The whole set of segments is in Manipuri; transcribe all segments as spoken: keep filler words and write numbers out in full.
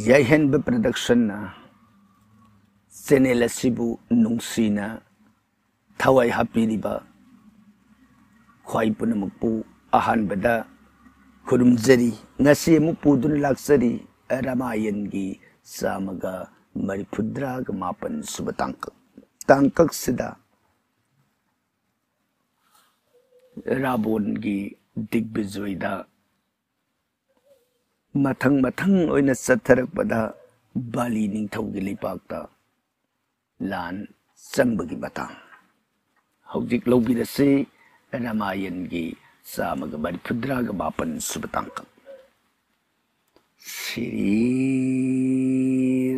ꯌꯥꯏꯍꯟꯕ ꯄ꯭ꯔꯗꯛꯁꯟꯅ ꯆꯦꯅꯦꯜ ꯑꯁꯤꯕꯨ ꯅꯨꯡꯁꯤꯅ ꯊꯋꯥꯏ ꯍꯥꯞꯄꯤꯔꯤꯕ ꯈ꯭ꯋꯥꯏ ꯄꯨꯝꯅꯃꯛꯄꯨ ꯑꯍꯥꯟꯕꯗ ꯈꯨꯔꯨꯝꯖꯔꯤ꯫ ꯉꯁꯤ ꯑꯃꯨꯛ ꯄꯨꯗꯨꯅ ꯂꯥꯛꯆꯔꯤ ꯔꯥꯃꯥꯌꯟꯒꯤ ꯆꯥꯝꯃꯒ ꯃꯔꯤꯐꯨꯇꯔꯥꯒ ꯃꯥꯄꯟ ꯁꯨꯕ ꯇꯥꯡꯀꯛ꯫ ꯇꯥꯡꯀꯛꯁꯤꯗ ꯔꯥꯕꯣꯟꯒꯤ ꯗꯤꯒꯕꯤꯖꯣꯏꯗ ꯃꯊꯪ ꯃꯊꯪ ꯑꯣꯏꯅ ꯆꯠꯊꯔꯛꯄꯗ ꯕꯥꯂꯤ ꯅꯤꯡꯊꯧꯒꯤ ꯂꯩꯄꯥꯛꯇ ꯂꯥꯟ ꯆꯪꯕꯒꯤ ꯃꯇꯥꯡ꯫ ꯍꯧꯖꯤꯛ ꯂꯧꯕꯤꯔꯁꯤ ꯔꯥꯃꯥꯌꯟꯒꯤ ꯆꯥꯝꯃꯒ ꯃꯔꯤꯐꯨꯇꯔꯥꯒ ꯃꯥꯄꯟ ꯁꯨꯕ ꯇꯥꯡꯀꯛ꯫ ꯁ꯭ꯔꯤ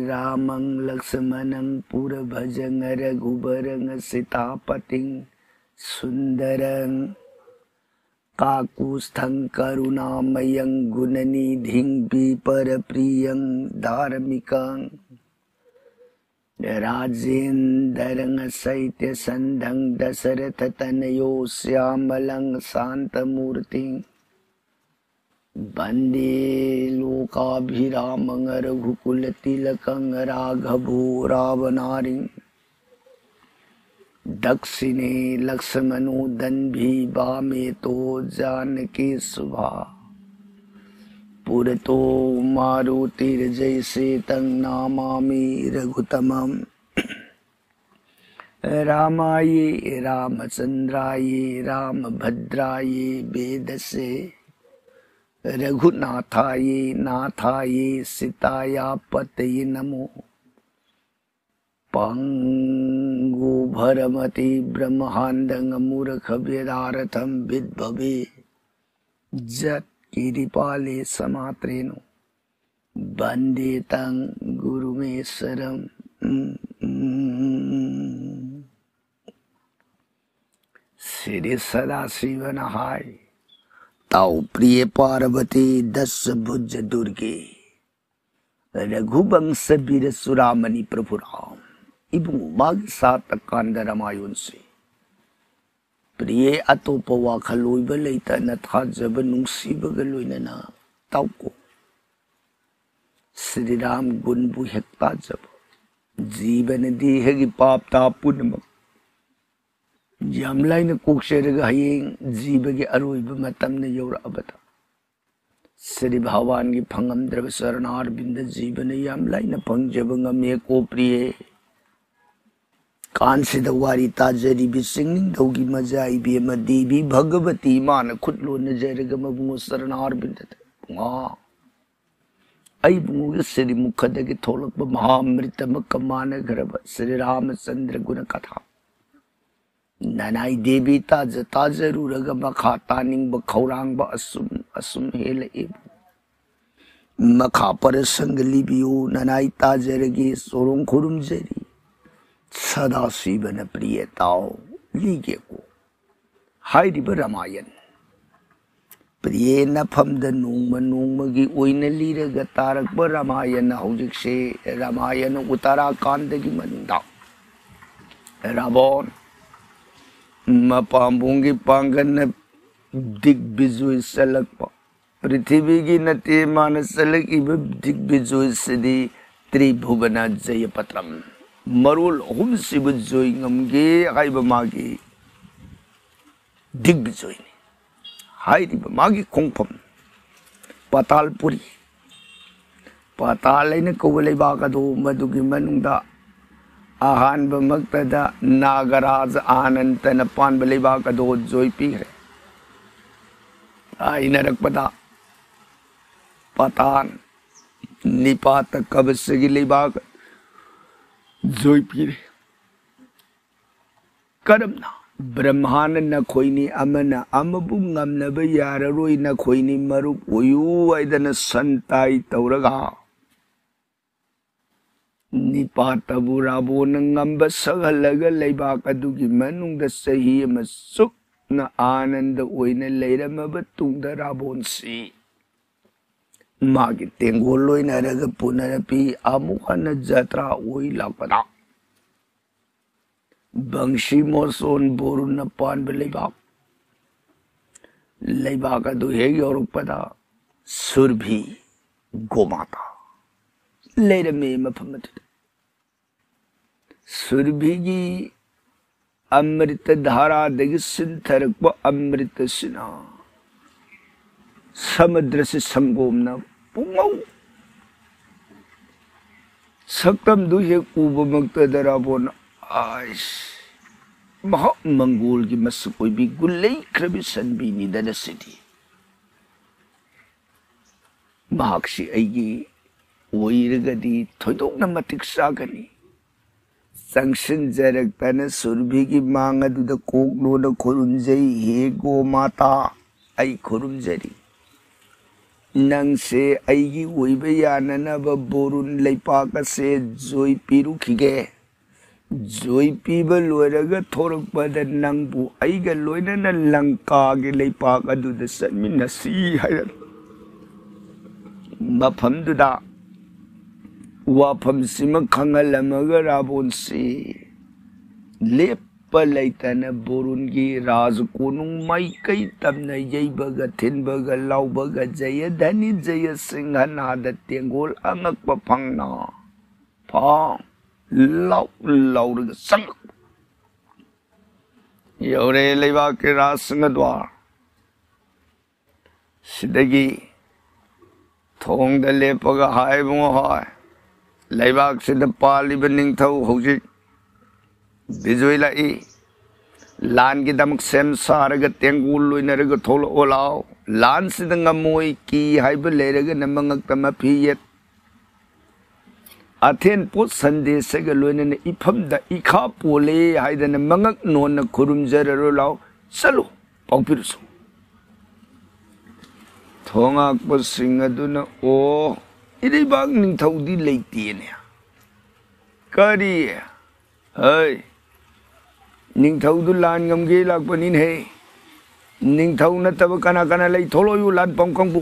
ꯔꯥꯃꯪ ꯂꯛꯁꯃꯅꯪ ꯄꯨꯔ ꯚꯖꯪ ꯔꯘꯨꯕꯔꯪ ꯁꯤꯇꯥꯄꯇꯤꯡ ꯁꯨꯟꯗꯔꯪ ꯀꯥꯀꯨꯁꯊꯪ ꯀꯔꯨꯅꯥꯃꯌꯪ ꯒꯨꯅꯅꯤꯙꯤꯡ ꯕꯤꯄꯔ ꯙꯥꯔꯃꯤꯀꯪ ꯔꯥꯖꯦꯟꯗꯔꯪ ꯁꯩꯇ꯭ꯌ ꯁꯟꯙꯪ ꯗꯁꯔꯊ ꯇꯅꯌꯣ ꯁ꯭ꯌꯥꯃꯂꯪ ꯁꯥꯟꯇꯃꯨꯔꯇꯤꯡ ꯚꯟꯗꯦ ꯂꯣꯀꯥꯚꯤꯔꯥꯃꯪ ꯔꯘꯨꯀꯨꯂ ꯇꯤꯂꯀꯪ ꯔꯥꯘꯚꯣ ꯔꯥꯚꯅꯥꯔꯤꯡ ꯗꯛꯁꯤꯅꯦ ꯂꯛꯁꯃꯅꯣ ꯗꯟꯚꯤ ꯚꯥꯃꯦ ꯇꯣ ꯖꯥꯅꯀꯤ ꯁꯨꯚꯥ ꯄꯨꯔꯇꯣ ꯃꯥꯔꯨꯇꯤꯔ ꯖꯩꯁꯦ ꯇꯪ ꯅꯃꯥꯃꯤ ꯔꯘꯨꯇꯃꯝ ꯔꯥꯃꯥꯌꯦ ꯔꯥꯃꯆꯟꯗ꯭ꯔꯥꯌꯦ ꯔꯥꯃꯚꯗ꯭ꯔꯥꯌꯦ ꯚꯦꯗꯁꯦ ꯔꯘꯨꯅꯥꯊꯥꯌꯦ ꯅꯥꯊꯥꯌꯦ ꯁꯤꯇꯥꯌꯥ ꯄꯇꯌꯦ ꯅꯃꯣ ꯄꯪꯒꯨ ꯚꯔꯃꯇꯤ ꯕ꯭ꯔꯍꯃꯥꯟꯗꯪ ꯃꯨꯔꯈ ꯚꯦꯗꯥꯔꯊꯝ ꯚꯤꯗꯚꯚꯦ ꯖꯠ ꯀꯤꯔꯤꯄꯥꯂꯦ ꯁꯃꯥꯇ꯭ꯔꯦꯅꯣ ꯚꯟꯗꯦ ꯇꯪ ꯒꯨꯔꯨꯃꯦꯁꯔꯝ꯫ ꯎꯝ, ꯎꯝ꯫ ꯁ꯭ꯔꯤ ꯁꯗꯥꯁꯤꯕꯅ ꯍꯥꯏ, ꯇꯥꯎ ꯄ꯭ꯔꯤꯌꯦ ꯄꯥꯔꯕꯇꯤ ꯗꯁ ꯚꯨꯖ ꯗꯨꯔꯒꯦ ꯔꯘꯨꯕꯪꯁ ꯕꯤꯔ ꯆꯨꯔꯥꯃꯅꯤ ꯄ꯭ꯔꯚꯨ ꯔꯥꯝ꯫ ꯏꯕꯨꯡꯉꯣ, ꯃꯥꯒꯤ ꯁꯥꯇ ꯀꯥꯟꯗ ꯔꯥꯃꯥꯌꯟꯁꯤ ꯄ꯭ꯔꯤꯌꯦ ꯑꯇꯣꯞꯄ ꯋꯥꯈꯜ ꯑꯣꯏꯕ ꯂꯩꯇꯅ ꯊꯥꯖꯕ ꯅꯨꯡꯁꯤꯕꯒ ꯂꯣꯏꯅꯅ ꯇꯥꯎꯀꯣ꯫ ꯁ꯭ꯔꯤ ꯔꯥꯝ ꯒꯨꯟꯕꯨ ꯍꯦꯛ ꯇꯥꯖꯕ꯫ ꯖꯤꯕꯅꯗꯤ ꯍꯦꯛ ꯏꯄꯥꯞ ꯇꯥ ꯄꯨꯝꯅꯃꯛ ꯌꯥꯝ ꯂꯥꯏꯅ ꯀꯣꯛꯆꯔꯒ ꯍꯌꯦꯡ ꯖꯤꯕꯒꯤ ꯑꯔꯣꯏꯕ ꯃꯇꯝꯅ ꯌꯧꯔꯛꯑꯕꯗ ꯁ꯭ꯔꯤ ꯚꯒꯋꯥꯟꯒꯤ ꯐꯪꯉꯝꯗ꯭ꯔꯕ ꯆꯔꯅꯥꯔꯕꯤꯟꯗ ꯖꯤꯕꯅ ꯌꯥꯝ ꯂꯥꯏꯅ ꯐꯪꯖꯕ ꯉꯝꯃꯤ꯫ ꯀꯣ ꯄ꯭ꯔꯤꯌꯦ, ꯀꯥꯟꯁꯤꯗ ꯋꯥꯔꯤ ꯇꯥꯖꯔꯤꯕꯤ ꯆꯤꯡꯅꯤꯡꯊꯧꯒꯤ ꯃꯆꯥ ꯏꯕꯦꯝꯃ ꯗꯦꯕꯤ ꯚꯒꯕꯇꯤ ꯏꯃꯥꯅ ꯈꯨꯠ ꯂꯣꯟꯅꯖꯔꯒ ꯃꯕꯨꯡꯉꯣ ꯆꯔꯅꯥꯔꯕꯤꯟꯗꯗ ꯄꯨꯡꯉꯥ ꯑꯩ ꯏꯕꯨꯡꯉꯣꯒꯤ ꯁ꯭ꯔꯤ ꯃꯨꯈꯗꯒꯤ ꯊꯣꯛꯂꯛꯄ ꯃꯍꯥꯃ꯭ꯔꯤꯇꯃꯛꯀ ꯃꯥꯟꯅꯈ꯭ꯔꯕ ꯁ꯭ꯔꯤ ꯔꯥꯃꯆꯟꯗ꯭ꯔ ꯒꯨꯅ ꯀꯊꯥ ꯅꯅꯥꯏ ꯗꯦꯕꯤ ꯇꯥꯖ ꯇꯥꯖꯔꯨꯔꯒ ꯃꯈꯥ ꯇꯥꯅꯤꯡꯕ ꯈꯧꯔꯥꯡꯕ ꯑꯁꯨꯝ ꯑꯁꯨꯝ ꯍꯦꯜꯂꯛꯏꯕꯨ꯫ ꯃꯈꯥ ꯄꯔꯁꯪꯒ ꯂꯤꯕꯤꯌꯨ, ꯅꯅꯥꯏ ꯇꯥꯖꯔꯒꯦ, ꯆꯣꯔꯣꯡ ꯈꯨꯔꯨꯝꯖꯔꯤ꯫ ꯁꯗꯥꯁꯤꯕꯅ ꯄ꯭ꯔꯤꯌꯦ ꯇꯥꯎ ꯂꯤꯒꯦꯀꯣ꯫ ꯍꯥꯏꯔꯤꯕ ꯔꯥꯃꯥꯌꯟ ꯄ꯭ꯔꯤꯌꯦ ꯅꯐꯝꯗ ꯅꯣꯡꯃ ꯅꯣꯡꯃꯒꯤ ꯑꯣꯏꯅ ꯂꯤꯔꯒ ꯇꯥꯔꯛꯄ ꯔꯥꯃꯥꯌꯟ ꯍꯧꯖꯤꯛꯁꯦ ꯔꯥꯃꯥꯌꯟ ꯎꯠꯇꯔꯥꯈꯥꯟꯗꯒꯤ ꯃꯅꯨꯡꯗ ꯔꯥꯕꯣꯟ ꯃꯄꯥꯝꯕꯣꯝꯒꯤ ꯄꯥꯡꯒꯜꯅ ꯗꯤꯒꯕꯤꯖꯣꯏ ꯆꯠꯂꯛꯄ, ꯄ꯭ꯔꯤꯊꯤꯕꯤꯒꯤ ꯅꯠꯇꯦ ꯃꯥꯅ ꯆꯠꯂꯛꯏꯕ ꯗꯤꯒꯕꯤꯖꯣꯏꯁꯤꯗꯤ ꯇ꯭ꯔꯤꯚꯨꯕꯅ ꯖꯌꯄꯇ꯭ꯔꯝ, ꯃꯔꯣꯜ ꯑꯍꯨꯝꯁꯤꯕꯨ ꯖꯣꯏ ꯉꯝꯒꯦ ꯍꯥꯏꯕ ꯃꯥꯒꯤ ꯗꯤꯒꯕꯤꯖꯣꯏꯅꯤ꯫ ꯍꯥꯏꯔꯤꯕ ꯃꯥꯒꯤ ꯈꯣꯡꯐꯝ ꯄꯇꯥꯜꯄꯨꯔꯤ, ꯄꯇꯥꯜ ꯍꯥꯏꯅ ꯀꯧꯕ ꯂꯩꯕꯥꯛ ꯑꯗꯨ, ꯃꯗꯨꯒꯤ ꯃꯅꯨꯡꯗ ꯑꯍꯥꯟꯕꯃꯛꯇꯗ ꯅꯥꯒꯔꯥꯖ ꯑꯥꯅꯟꯇꯅ ꯄꯥꯟꯕ ꯂꯩꯕꯥꯛ ꯑꯗꯨ ꯖꯣꯏ ꯄꯤꯈ꯭ꯔꯦ꯫ ꯍꯥꯏꯅꯔꯛꯄꯗ ꯄꯇꯥꯟ ꯅꯤꯄꯥꯇ ꯀꯕꯁꯒꯤ ꯂꯩꯕꯥꯛ ꯖꯣꯏ ꯄꯤꯔꯦ꯫ ꯀꯔꯝꯅ? ꯕ꯭ꯔꯍꯃꯥꯅ ꯅꯈꯣꯏꯅꯤ ꯑꯃꯅ ꯑꯃꯕꯨ ꯉꯝꯅꯕ ꯌꯥꯔꯔꯣꯏ, ꯅꯈꯣꯏꯅꯤ ꯃꯔꯨꯞ ꯑꯣꯏꯌꯨ ꯍꯥꯏꯗꯅ ꯁꯟꯇꯥꯏ ꯇꯧꯔꯒ ꯅꯤꯄꯥꯇꯕꯨ ꯔꯥꯕꯣꯅ ꯉꯝꯕ ꯁꯛꯍꯜꯂꯒ ꯂꯩꯕꯥꯛ ꯑꯗꯨꯒꯤ ꯃꯅꯨꯡꯗ ꯆꯍꯤ ꯑꯃ ꯆꯨꯞꯅ ꯑꯥꯅꯟꯗ ꯑꯣꯏꯅ ꯂꯩꯔꯝꯃꯕ ꯇꯨꯡꯗ ꯔꯥꯕꯣꯟꯁꯤ ꯃꯥꯒꯤ ꯇꯦꯡꯒꯣꯜ ꯂꯣꯏꯅꯔꯒ ꯄꯨꯅꯔꯄꯤ ꯑꯃꯨꯛ ꯍꯟꯅ ꯖꯇ꯭ꯔꯥ ꯑꯣꯏ ꯂꯥꯛꯄꯗ ꯕꯪꯁꯤ ꯃꯣꯆꯣꯟ ꯕꯣꯔꯨꯅ ꯄꯥꯟꯕ ꯂꯩꯕꯥꯛ, ꯂꯩꯕꯥꯛ ꯑꯗꯨ ꯍꯦꯛ ꯌꯧꯔꯛꯄꯗ ꯁꯨꯔꯚꯤ ꯒꯣꯃꯥꯇꯥ ꯂꯩꯔꯝꯃꯤ ꯃꯐꯝ ꯑꯗꯨꯗ꯫ ꯁꯨꯔꯚꯤꯒꯤ ꯑꯃ꯭ꯔꯤꯇ ꯙꯥꯔꯥꯗꯒꯤ ꯁꯤꯟꯊꯔꯛꯄ ꯑꯃ꯭ꯔꯤꯇꯁꯤꯅ ꯁꯃꯨꯗ꯭ꯔꯁꯤ ꯁꯪꯒꯣꯝꯅ ꯄꯨꯡꯉꯧ꯫ ꯁꯛꯇꯝꯗꯨ ꯍꯦꯛ ꯎꯕꯃꯛꯇꯗ ꯔꯥꯕꯣꯟ, "ꯑꯥꯏꯁ, ꯃꯍꯥꯛ ꯃꯪꯒꯣꯜꯒꯤ ꯃꯁꯛ ꯑꯣꯏꯕꯤ ꯒꯨꯟ ꯂꯩꯈ꯭ꯔꯕꯤ ꯁꯟꯕꯤꯅꯤꯗꯅ ꯁꯤꯗꯤ꯫ ꯃꯍꯥꯛꯁꯤ ꯑꯩꯒꯤ ꯑꯣꯏꯔꯒꯗꯤ ꯊꯣꯏꯗꯣꯛꯅ ꯃꯇꯤꯛ ꯆꯥꯒꯅꯤ"꯫ ꯆꯪꯁꯤꯟꯖꯔꯛꯇꯅ ꯁꯨꯔꯚꯤꯒꯤ ꯃꯥꯡ ꯑꯗꯨꯗ ꯀꯣꯛ ꯂꯣꯟꯅ ꯈꯨꯔꯨꯝꯖꯩ, "ꯍꯦ ꯒꯣꯃꯥꯇꯥ, ꯑꯩ ꯈꯨꯔꯨꯝꯖꯔꯤ꯫ ꯅꯪꯁꯦ ꯑꯩꯒꯤ ꯑꯣꯏꯕ ꯌꯥꯅꯅꯕ ꯕꯣꯔꯨꯟ ꯂꯩꯄꯥꯛ ꯑꯁꯦ ꯖꯣꯏ ꯄꯤꯔꯨꯈꯤꯒꯦ꯫ ꯖꯣꯏ ꯄꯤꯕ ꯂꯣꯏꯔꯒ ꯊꯣꯔꯛꯄꯗ ꯅꯪꯕꯨ ꯑꯩꯒ ꯂꯣꯏꯅꯅ ꯂꯪꯀꯥꯒꯤ ꯂꯩꯄꯥꯛ ꯑꯗꯨꯗ ꯆꯠꯃꯤꯟꯅꯁꯤ" ꯍꯥꯏꯔ ꯃꯐꯝꯗꯨꯗ ꯋꯥꯐꯝꯁꯤꯃ ꯈꯪꯍꯜꯂꯝꯃꯒ ꯔꯥꯕꯣꯟꯁꯤ ꯂꯦꯞꯄ ꯂꯩꯇꯅ ꯕꯣꯔꯨꯟꯒꯤ ꯔꯥꯖ ꯀꯣꯅꯨꯡ ꯃꯥꯏꯀꯩ ꯇꯝꯅ ꯌꯩꯕꯒ ꯊꯤꯟꯕꯒ ꯂꯥꯎꯕꯒ ꯖꯌ ꯙꯅꯤ ꯖꯌ ꯁꯤꯡꯍ ꯅꯥꯗ ꯇꯦꯡꯒꯣꯜ ꯑꯉꯛꯄ ꯐꯪꯅ ꯐꯥ ꯂꯥꯎ ꯂꯥꯎꯔꯒ ꯆꯪꯂꯛꯄ꯫ ꯌꯧꯔꯦ ꯂꯩꯕꯥꯛꯀꯤ ꯔꯥꯖ ꯁꯤꯡꯍ ꯗ꯭ꯋꯥꯔ꯫ ꯁꯤꯗꯒꯤ ꯊꯣꯡꯗ ꯂꯦꯞꯄꯒ ꯍꯥꯏ, "ꯏꯕꯨꯡꯉꯣ ꯍꯣꯏ, ꯂꯩꯕꯥꯛꯁꯤꯗ ꯄꯥꯜꯂꯤꯕ ꯅꯤꯡꯊꯧ ꯍꯧꯖꯤꯛ ꯕꯤꯖꯣꯏ ꯂꯥꯛꯏ꯫ ꯂꯥꯟꯒꯤꯗꯃꯛ ꯁꯦꯝ ꯁꯥꯔꯒ ꯇꯦꯡꯒꯣꯜ ꯂꯣꯏꯅꯔꯒ ꯊꯣꯛꯂꯛꯑꯣ ꯂꯥꯛꯑꯣ꯫ ꯂꯥꯟꯁꯤꯗ ꯉꯝꯃꯣꯏ, ꯀꯤ ꯍꯥꯏꯕ ꯂꯩꯔꯒꯅ ꯃꯉꯛꯇ ꯃꯐꯤ ꯌꯦꯠ꯫ ꯑꯊꯦꯟ ꯄꯣꯠ ꯁꯟꯗꯦꯁꯒ ꯂꯣꯏꯅꯅ ꯏꯐꯝꯗ ꯏꯈꯥ ꯄꯣꯜꯂꯦ ꯍꯥꯏꯗꯅ ꯃꯉꯛ ꯅꯣꯟꯅ ꯈꯨꯔꯨꯝꯖꯔꯔꯣ ꯂꯥꯛꯑꯣ꯫ ꯆꯠꯂꯨ, ꯄꯥꯎꯄꯤꯔꯨꯁꯨ"꯫ ꯊꯣꯉꯥꯛꯄꯁꯤꯡ ꯑꯗꯨꯅ, "ꯑꯣ, ꯏꯔꯩꯕꯥꯛ ꯅꯤꯡꯊꯧꯗꯤ ꯂꯩꯇꯦꯅꯦ"꯫ "ꯀꯔꯤ? ꯍꯩ, ꯅꯤꯡꯊꯧꯗꯨ ꯂꯥꯟ ꯉꯝꯒꯦ ꯂꯥꯛꯄꯅꯤꯅꯦꯍꯦ꯫ ꯅꯤꯡꯊꯧ ꯅꯠꯇꯕ ꯀꯅꯥ ꯀꯅꯥ ꯂꯩ? ꯊꯣꯛꯂꯛꯑꯣꯌꯨ, ꯂꯥꯟ ꯄꯥꯎ ꯀꯥꯡꯕꯨ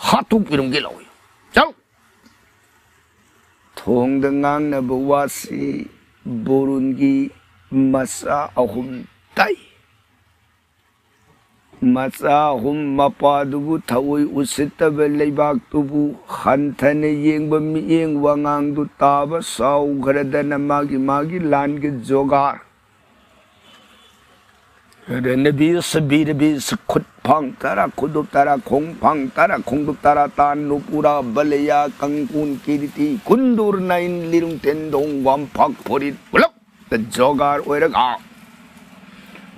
ꯍꯥꯠꯇꯣꯛꯄꯤꯔꯝꯒꯦ ꯂꯥꯛꯑꯣꯌꯨ꯫ ꯆꯠꯂꯨ!" ꯊꯣꯡꯗ ꯉꯥꯡꯅꯕ ꯋꯥꯁꯤ ꯕꯣꯔꯨꯟꯒꯤ ꯃꯆꯥ ꯑꯍꯨꯝ ꯇꯥꯏ꯫ ꯃꯆꯥ ꯑꯍꯨꯝ ꯃꯄꯥꯗꯨꯕꯨ ꯊꯑꯣꯏ ꯎꯁꯤꯠꯇꯕ ꯂꯩꯕꯥꯛꯇꯨꯕꯨ ꯍꯟꯊꯅ ꯌꯦꯡꯕ ꯃꯤꯠꯌꯦꯡ ꯋꯥꯉꯥꯡꯗꯨ ꯇꯥꯕ ꯁꯥꯎꯈ꯭ꯔꯗꯅ ꯃꯥꯒꯤ ꯃꯥꯒꯤ ꯂꯥꯟꯒꯤ ꯖꯣꯒꯥꯔ꯫ ꯔꯅꯕꯤꯁ ꯕꯤꯔꯕꯤꯁ ꯈꯨꯠ ꯐꯥꯡ ꯇꯔꯥ, ꯈꯨꯗꯨꯞ ꯇꯔꯥ, ꯈꯣꯡ ꯐꯥꯡ ꯇꯔꯥ, ꯈꯣꯡꯗꯨꯞ ꯇꯔꯥ ꯇꯥꯟ ꯅꯨꯄꯨꯔꯥ ꯕꯂꯌꯥ ꯀꯪꯀꯨꯟ ꯀꯤꯔꯤꯇꯤ ꯀꯨꯟꯗꯨꯔ ꯅꯥꯏꯟ ꯂꯤꯔꯨꯡ ꯇꯦꯟꯗꯣꯡ ꯋꯥꯝꯐꯥꯛ ꯐꯨꯔꯤꯠ ꯄꯨꯂꯞ ꯖꯣꯒꯥꯔ ꯑꯣꯏꯔꯒ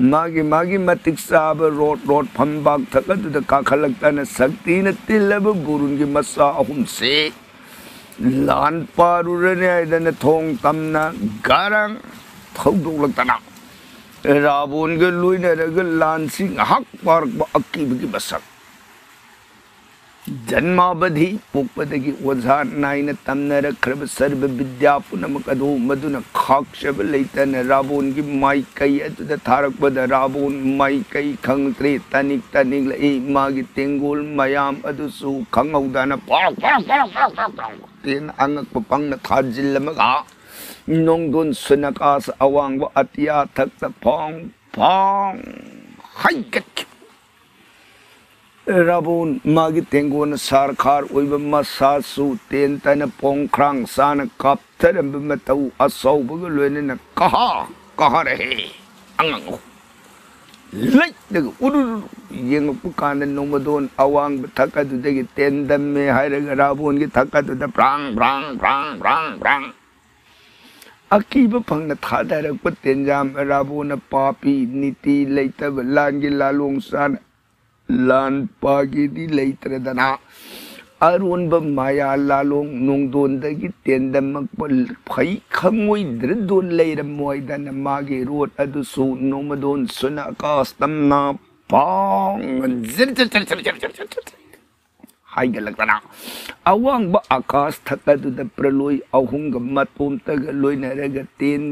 ꯃꯥꯒꯤ ꯃꯥꯒꯤ ꯃꯇꯤꯛ ꯆꯥꯕ ꯔꯣꯠ ꯔꯣꯠ ꯐꯝꯕꯥꯛ ꯊꯛ ꯑꯗꯨꯗ ꯀꯥꯈꯠꯂꯛꯇꯅ ꯁꯛꯇꯤꯅ ꯇꯤꯜꯂꯕ ꯕꯨꯔꯨꯟꯒꯤ ꯃꯆꯥ ꯑꯍꯨꯝꯁꯤ ꯂꯥꯟ ꯄꯥꯔꯨꯔꯅꯤ ꯍꯥꯏꯗꯅ ꯊꯣꯡ ꯇꯝꯅ ꯒꯔꯪ ꯊꯧꯗꯣꯛꯂꯛꯇꯅ ꯔꯥꯕꯣꯟꯒ ꯂꯣꯏꯅꯔꯒ ꯂꯥꯟꯁꯤ ꯉꯥꯏꯍꯥꯛ ꯄꯥꯔꯛꯄ ꯑꯀꯤꯕꯒꯤ ꯃꯁꯛ꯫ ꯖꯟꯃꯥꯕꯙꯤ ꯄꯣꯛꯄꯗꯒꯤ ꯑꯣꯖꯥ ꯅꯥꯏꯅ ꯇꯝꯅꯔꯛꯈ꯭ꯔꯕ ꯁꯔꯕ ꯕꯤꯗ꯭ꯌꯥ ꯄꯨꯝꯅꯃꯛ ꯑꯗꯨ ꯃꯗꯨꯅ ꯈꯥꯛꯆꯕ ꯂꯩꯇꯅ ꯔꯥꯕꯣꯟꯒꯤ ꯃꯥꯏꯀꯩ ꯑꯗꯨꯗ ꯊꯥꯔꯛꯄꯗ ꯔꯥꯕꯣꯟ ꯃꯥꯏꯀꯩ ꯈꯪꯗ꯭ꯔꯦ꯫ ꯇꯅꯤꯛ ꯇꯅꯤꯛꯂꯛꯏ꯫ ꯃꯥꯒꯤ ꯇꯦꯡꯒꯣꯜ ꯃꯌꯥꯝ ꯑꯗꯨꯁꯨ ꯈꯪꯍꯧꯗꯅ ꯄꯥꯎ ꯄꯥꯎ ꯄꯥꯎ ꯄꯥꯎ ꯄꯥꯎ ꯄꯥꯎ ꯇꯦꯟ ꯑꯉꯛꯄ ꯄꯪꯅ ꯊꯥꯖꯤꯜꯂꯝꯃꯒ ꯅꯣꯡꯗꯣꯟ ꯁꯨꯅꯀꯥꯁ ꯑꯋꯥꯡꯕ ꯑꯇꯤꯌꯥ ꯊꯛꯇ ꯐꯣꯡ ꯐꯣꯡ ꯍꯩꯒꯠꯈꯤ꯫ ꯔꯥꯕꯣꯟ ꯃꯥꯒꯤ ꯇꯦꯡꯒꯣꯟꯅ ꯁꯥꯔꯈꯥꯔ ꯑꯣꯏꯕ ꯃꯁꯥꯁꯨ ꯇꯦꯟ ꯇꯥꯅ ꯄꯣꯡꯈ꯭ꯔꯥꯡ ꯆꯥꯅ ꯀꯥꯞꯊꯔꯝꯕ ꯃꯇꯧ ꯑꯆꯧꯕꯒ ꯂꯣꯏꯅꯅ ꯀꯍꯥ ꯀꯍꯥ ꯔꯍꯦ ꯑꯉꯥꯡ ꯂꯩꯇꯒ ꯎꯔꯨꯔꯨ ꯌꯦꯡꯉꯛꯄ ꯀꯥꯟꯗ ꯅꯣꯡꯃꯗꯣꯟ ꯑꯋꯥꯡꯕ ꯊꯛ ꯑꯗꯨꯗꯒꯤ ꯇꯦꯟꯗꯝꯃꯦ ꯍꯥꯏꯔꯒ ꯔꯥꯕꯣꯟꯒꯤ ꯊꯛ ꯑꯗꯨꯗ ꯄ꯭ꯔꯥꯡ ꯄ꯭ꯔꯥꯡ ꯄ꯭ꯔꯥꯡ ꯄ꯭ꯔꯥꯡ ꯄ꯭ꯔꯥꯡ ꯑꯀꯤꯕ ꯐꯪꯅ ꯊꯥꯗꯔꯛꯄ ꯇꯦꯟꯖꯥꯝ ꯔꯥꯕꯣꯟꯅ ꯄꯥꯄꯤ ꯅꯤꯇꯤ ꯂꯩꯇꯕ ꯂꯥꯟꯒꯤ ꯂꯥꯂꯣꯡ ꯆꯥꯅ ꯂꯥꯟ ꯄꯥꯒꯤꯗꯤ ꯂꯩꯇ꯭ꯔꯗꯅ ꯑꯔꯣꯟꯕ ꯃꯌꯥ ꯂꯥꯂꯣꯡ ꯅꯣꯡꯗꯣꯟꯗꯒꯤ ꯇꯦꯟꯗꯝꯃꯛꯄ ꯐꯩ ꯈꯪꯉꯣꯏꯗ꯭ꯔꯗꯣ ꯂꯩꯔꯝꯃꯣꯏꯗꯅ ꯃꯥꯒꯤ ꯔꯣꯠ ꯑꯗꯨꯁꯨ ꯅꯣꯡꯃꯗꯣꯟ ꯁꯨꯅ ꯑꯀꯥꯁ ꯇꯝꯅ ꯄꯥꯡ ꯖꯤꯔ ꯖꯤꯔ ꯖꯤꯔ ꯖꯤꯔ ꯖꯤꯔ ꯖꯤꯔ ꯖꯤꯔ ꯍꯥꯏꯒꯠꯂꯛꯇꯅ ꯑꯋꯥꯡꯕ ꯑꯀꯥꯁ ꯊꯛ ꯑꯗꯨꯗ ꯄ꯭ꯔꯂꯣꯏ ꯑꯍꯨꯝꯒ ꯃꯇꯣꯝꯇꯒ ꯂꯣꯏꯅꯔꯒ ꯇꯦꯟ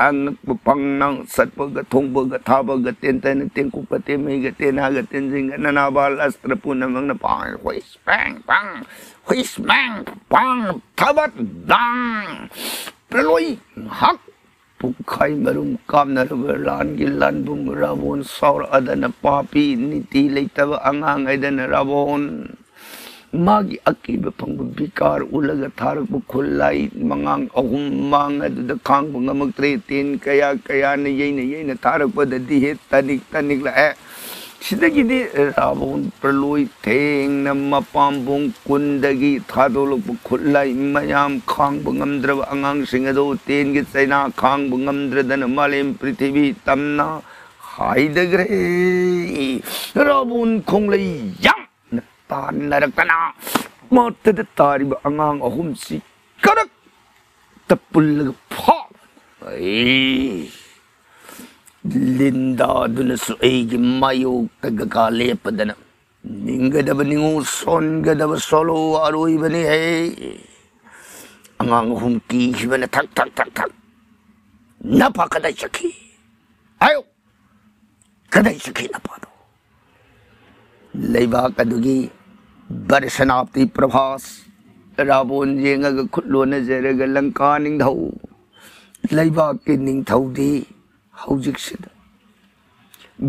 ꯑꯉꯛꯄ ꯄꯪꯅ ꯆꯠꯄꯒ ꯊꯣꯡꯕꯒ ꯊꯥꯕꯒ ꯇꯦꯟꯇꯅ ꯇꯦꯡꯀꯨꯞꯀ ꯇꯦꯟꯃꯩꯒ ꯇꯦꯟꯍꯥꯒ ꯇꯦꯟꯖꯤꯡꯒ ꯅꯅꯥꯕꯥꯜ ꯑꯁꯇ꯭ꯔ ꯄꯨꯝꯅꯃꯛꯅ ꯄꯥꯡ ꯍꯨꯏꯁ ꯄꯥꯡ ꯄꯥꯡ ꯍꯨꯏꯁ ꯄꯥꯡ ꯄꯥꯡ ꯊꯕꯠ ꯗꯥꯡ ꯄ꯭ꯔꯂꯣꯏ ꯉꯥꯏꯍꯥꯛ ꯄꯨꯡꯈꯥꯏ ꯃꯔꯨꯝ ꯀꯥꯞꯅꯔꯕ ꯂꯥꯟꯒꯤ ꯂꯥꯟꯕꯨꯡ ꯔꯥꯕꯣꯟ ꯁꯥꯎꯔꯛꯑꯗꯅ, ꯄꯥꯄꯤ ꯅꯤꯇꯤ ꯂꯩꯇꯕ ꯑꯉꯥꯡ ꯍꯥꯏꯗꯅ ꯔꯥꯕꯣꯟ ꯃꯥꯒꯤ ꯑꯀꯤꯕ ꯐꯪꯕ ꯕꯤꯀꯥꯔ ꯎꯠꯂꯒ ꯊꯥꯔꯛꯄ ꯈꯨꯠꯂꯥꯏ ꯃꯉꯥꯡ ꯑꯍꯨꯝ ꯃꯥꯡ ꯑꯗꯨꯗ ꯈꯥꯡꯕ ꯉꯝꯃꯛꯇ꯭ꯔꯦ꯫ ꯇꯦꯟ ꯀꯌꯥ ꯀꯌꯥꯅ ꯌꯩꯅ ꯌꯩꯅ ꯊꯥꯔꯛꯄꯗꯗꯤ ꯍꯦ ꯇꯅꯤꯛ ꯇꯅꯤꯛ ꯂꯥꯛꯑꯦ꯫ ꯁꯤꯗꯒꯤꯗꯤ ꯔꯥꯕꯣꯟ ꯄ꯭ꯔꯂꯣꯏ ꯊꯦꯡꯅ ꯃꯄꯥꯝꯕꯣꯡ ꯀꯨꯟꯗꯒꯤ ꯊꯥꯗꯣꯛꯂꯛꯄ ꯈꯨꯠꯂꯥꯏ ꯃꯌꯥꯝ ꯈꯥꯡꯕ ꯉꯝꯗ꯭ꯔꯕ ꯑꯉꯥꯡꯁꯤꯡ ꯑꯗꯨ ꯇꯦꯟꯒꯤ ꯆꯩꯅꯥ ꯈꯥꯡꯕ ꯉꯝꯗ꯭ꯔꯗꯅ ꯃꯥꯂꯦꯝ ꯄ꯭ꯔꯤꯊꯤꯕꯤ ꯇꯝꯅ ꯍꯥꯏꯗꯈ꯭ꯔꯦ꯫ ꯔꯥꯕꯣꯟ ꯈꯣꯡꯂꯩ ꯌꯥꯝꯅ ꯇꯥꯟꯅꯔꯛꯇꯅ ꯃꯠꯇꯗ ꯇꯥꯔꯤꯕ ꯑꯉꯥꯡ ꯑꯍꯨꯝꯁꯤ ꯀꯔꯛꯇ ꯄꯨꯜꯂꯒ ꯐꯥ ꯑꯩ ꯂꯤꯟꯗꯥꯗꯨꯅꯁꯨ ꯑꯩꯒꯤ ꯃꯥꯌꯣꯛꯇ ꯀꯀꯥ ꯂꯦꯞꯄꯗꯅ, "ꯅꯤꯡꯒꯗꯕ ꯅꯤꯡꯉꯨ, ꯁꯣꯟꯒꯗꯕ ꯁꯣꯜꯂꯨ, ꯑꯔꯣꯏꯕꯅꯤ ꯍꯦ!" ꯑꯉꯥꯡ ꯑꯍꯨꯝ ꯀꯤꯈꯤꯕꯅ ꯊꯛ ꯊꯛ ꯊꯛ ꯊꯛ ꯅꯄꯥ ꯀꯗꯥꯏ ꯆꯠꯈꯤ? ꯍꯥꯏꯌꯨ, ꯀꯗꯥꯏ ꯆꯠꯈꯤ ꯅꯄꯥꯗꯣ? ꯂꯩꯕꯥꯛ ꯑꯗꯨꯒꯤ ꯕꯔꯁꯅꯥꯞꯇꯤ ꯄ꯭ꯔꯚꯥꯁ ꯔꯥꯕꯣꯟ ꯌꯦꯡꯉꯒ ꯈꯨꯠ ꯂꯣꯟꯅꯖꯔꯒ ꯂꯪꯀꯥ ꯅꯤꯡꯊꯧ, ꯂꯩꯕꯥꯛꯀꯤ ꯅꯤꯡꯊꯧꯗꯤ ꯍꯧꯖꯤꯛꯁꯤꯗ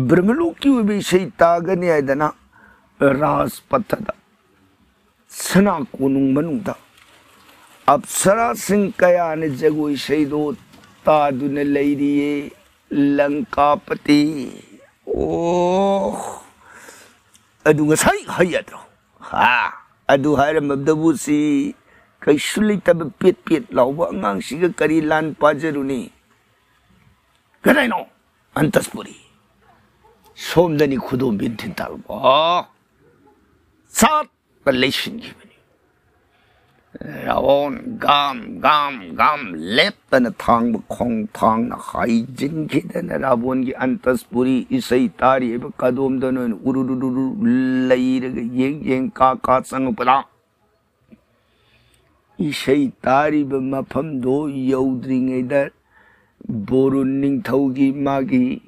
ꯕ꯭ꯔꯍ꯭ꯃꯂꯣꯛꯀꯤ ꯑꯣꯏꯕ ꯏꯁꯩ ꯇꯥꯒꯅꯤ ꯍꯥꯏꯗꯅ ꯔꯥꯖꯄꯊꯗ ꯁꯅꯥ ꯀꯣꯅꯨꯡ ꯃꯅꯨꯡꯗ ꯑꯞꯁꯔꯥꯁꯤꯡ ꯀꯌꯥꯅ ꯖꯒꯣꯏ ꯏꯁꯩꯗꯣ ꯇꯥꯗꯨꯅ ꯂꯩꯔꯤꯌꯦ꯫ ꯂꯪꯀꯥꯄꯇꯤ, ꯑꯣ, ꯑꯗꯨ ꯉꯁꯥꯏ ꯍꯥꯏ ꯌꯥꯗ꯭ꯔꯣ? ꯍꯥ, ꯑꯗꯨ ꯍꯥꯏꯔꯝꯃꯕꯗꯕꯨ ꯁꯤ ꯀꯩꯁꯨ ꯂꯩꯇꯕ ꯄꯦꯠ ꯄꯦꯠ ꯂꯥꯎꯕ ꯑꯉꯥꯡꯁꯤꯒ ꯀꯔꯤ ꯂꯥꯟ ꯄꯥꯖꯔꯨꯅꯤ? ꯀꯗꯥꯏꯅꯣ ꯑꯟꯇꯁꯄꯨꯔꯤ? ꯁꯣꯝꯗꯅꯤ ꯈꯨꯗꯣꯝꯕꯤꯅ ꯊꯤꯟꯇꯥꯜꯂꯨꯕ꯫ ꯑꯣ, ꯁꯥꯠ ꯂꯩꯁꯤꯟꯈꯤꯕꯅꯤ꯫ ꯔꯥꯕꯣꯟ ꯒꯥꯝ ꯒꯥꯝ ꯒꯥꯝ ꯂꯦꯞꯇꯅ ꯊꯥꯡꯕ ꯈꯣꯡꯊꯥꯡꯅ ꯍꯥꯏꯖꯤꯟꯈꯤꯗꯅ ꯔꯥꯕꯣꯟꯒꯤ ꯑꯟꯇꯁꯄꯨꯔꯤ ꯏꯁꯩ ꯇꯥꯔꯤꯕ ꯀꯗꯣꯝꯗꯅꯣ ꯎꯔꯨꯔꯨꯔꯨ ꯂꯩꯔꯒ ꯌꯦꯡ ꯌꯦꯡ ꯀꯥ ꯀꯥ ꯆꯪꯉꯛꯄꯗ ꯏꯁꯩ ꯇꯥꯔꯤꯕ ꯃꯐꯝꯗꯣ ꯌꯧꯗ꯭ꯔꯤꯉꯩꯗ ꯕꯣꯔꯨꯟ ꯅꯤꯡꯊꯧꯒꯤ ꯃꯥꯒꯤ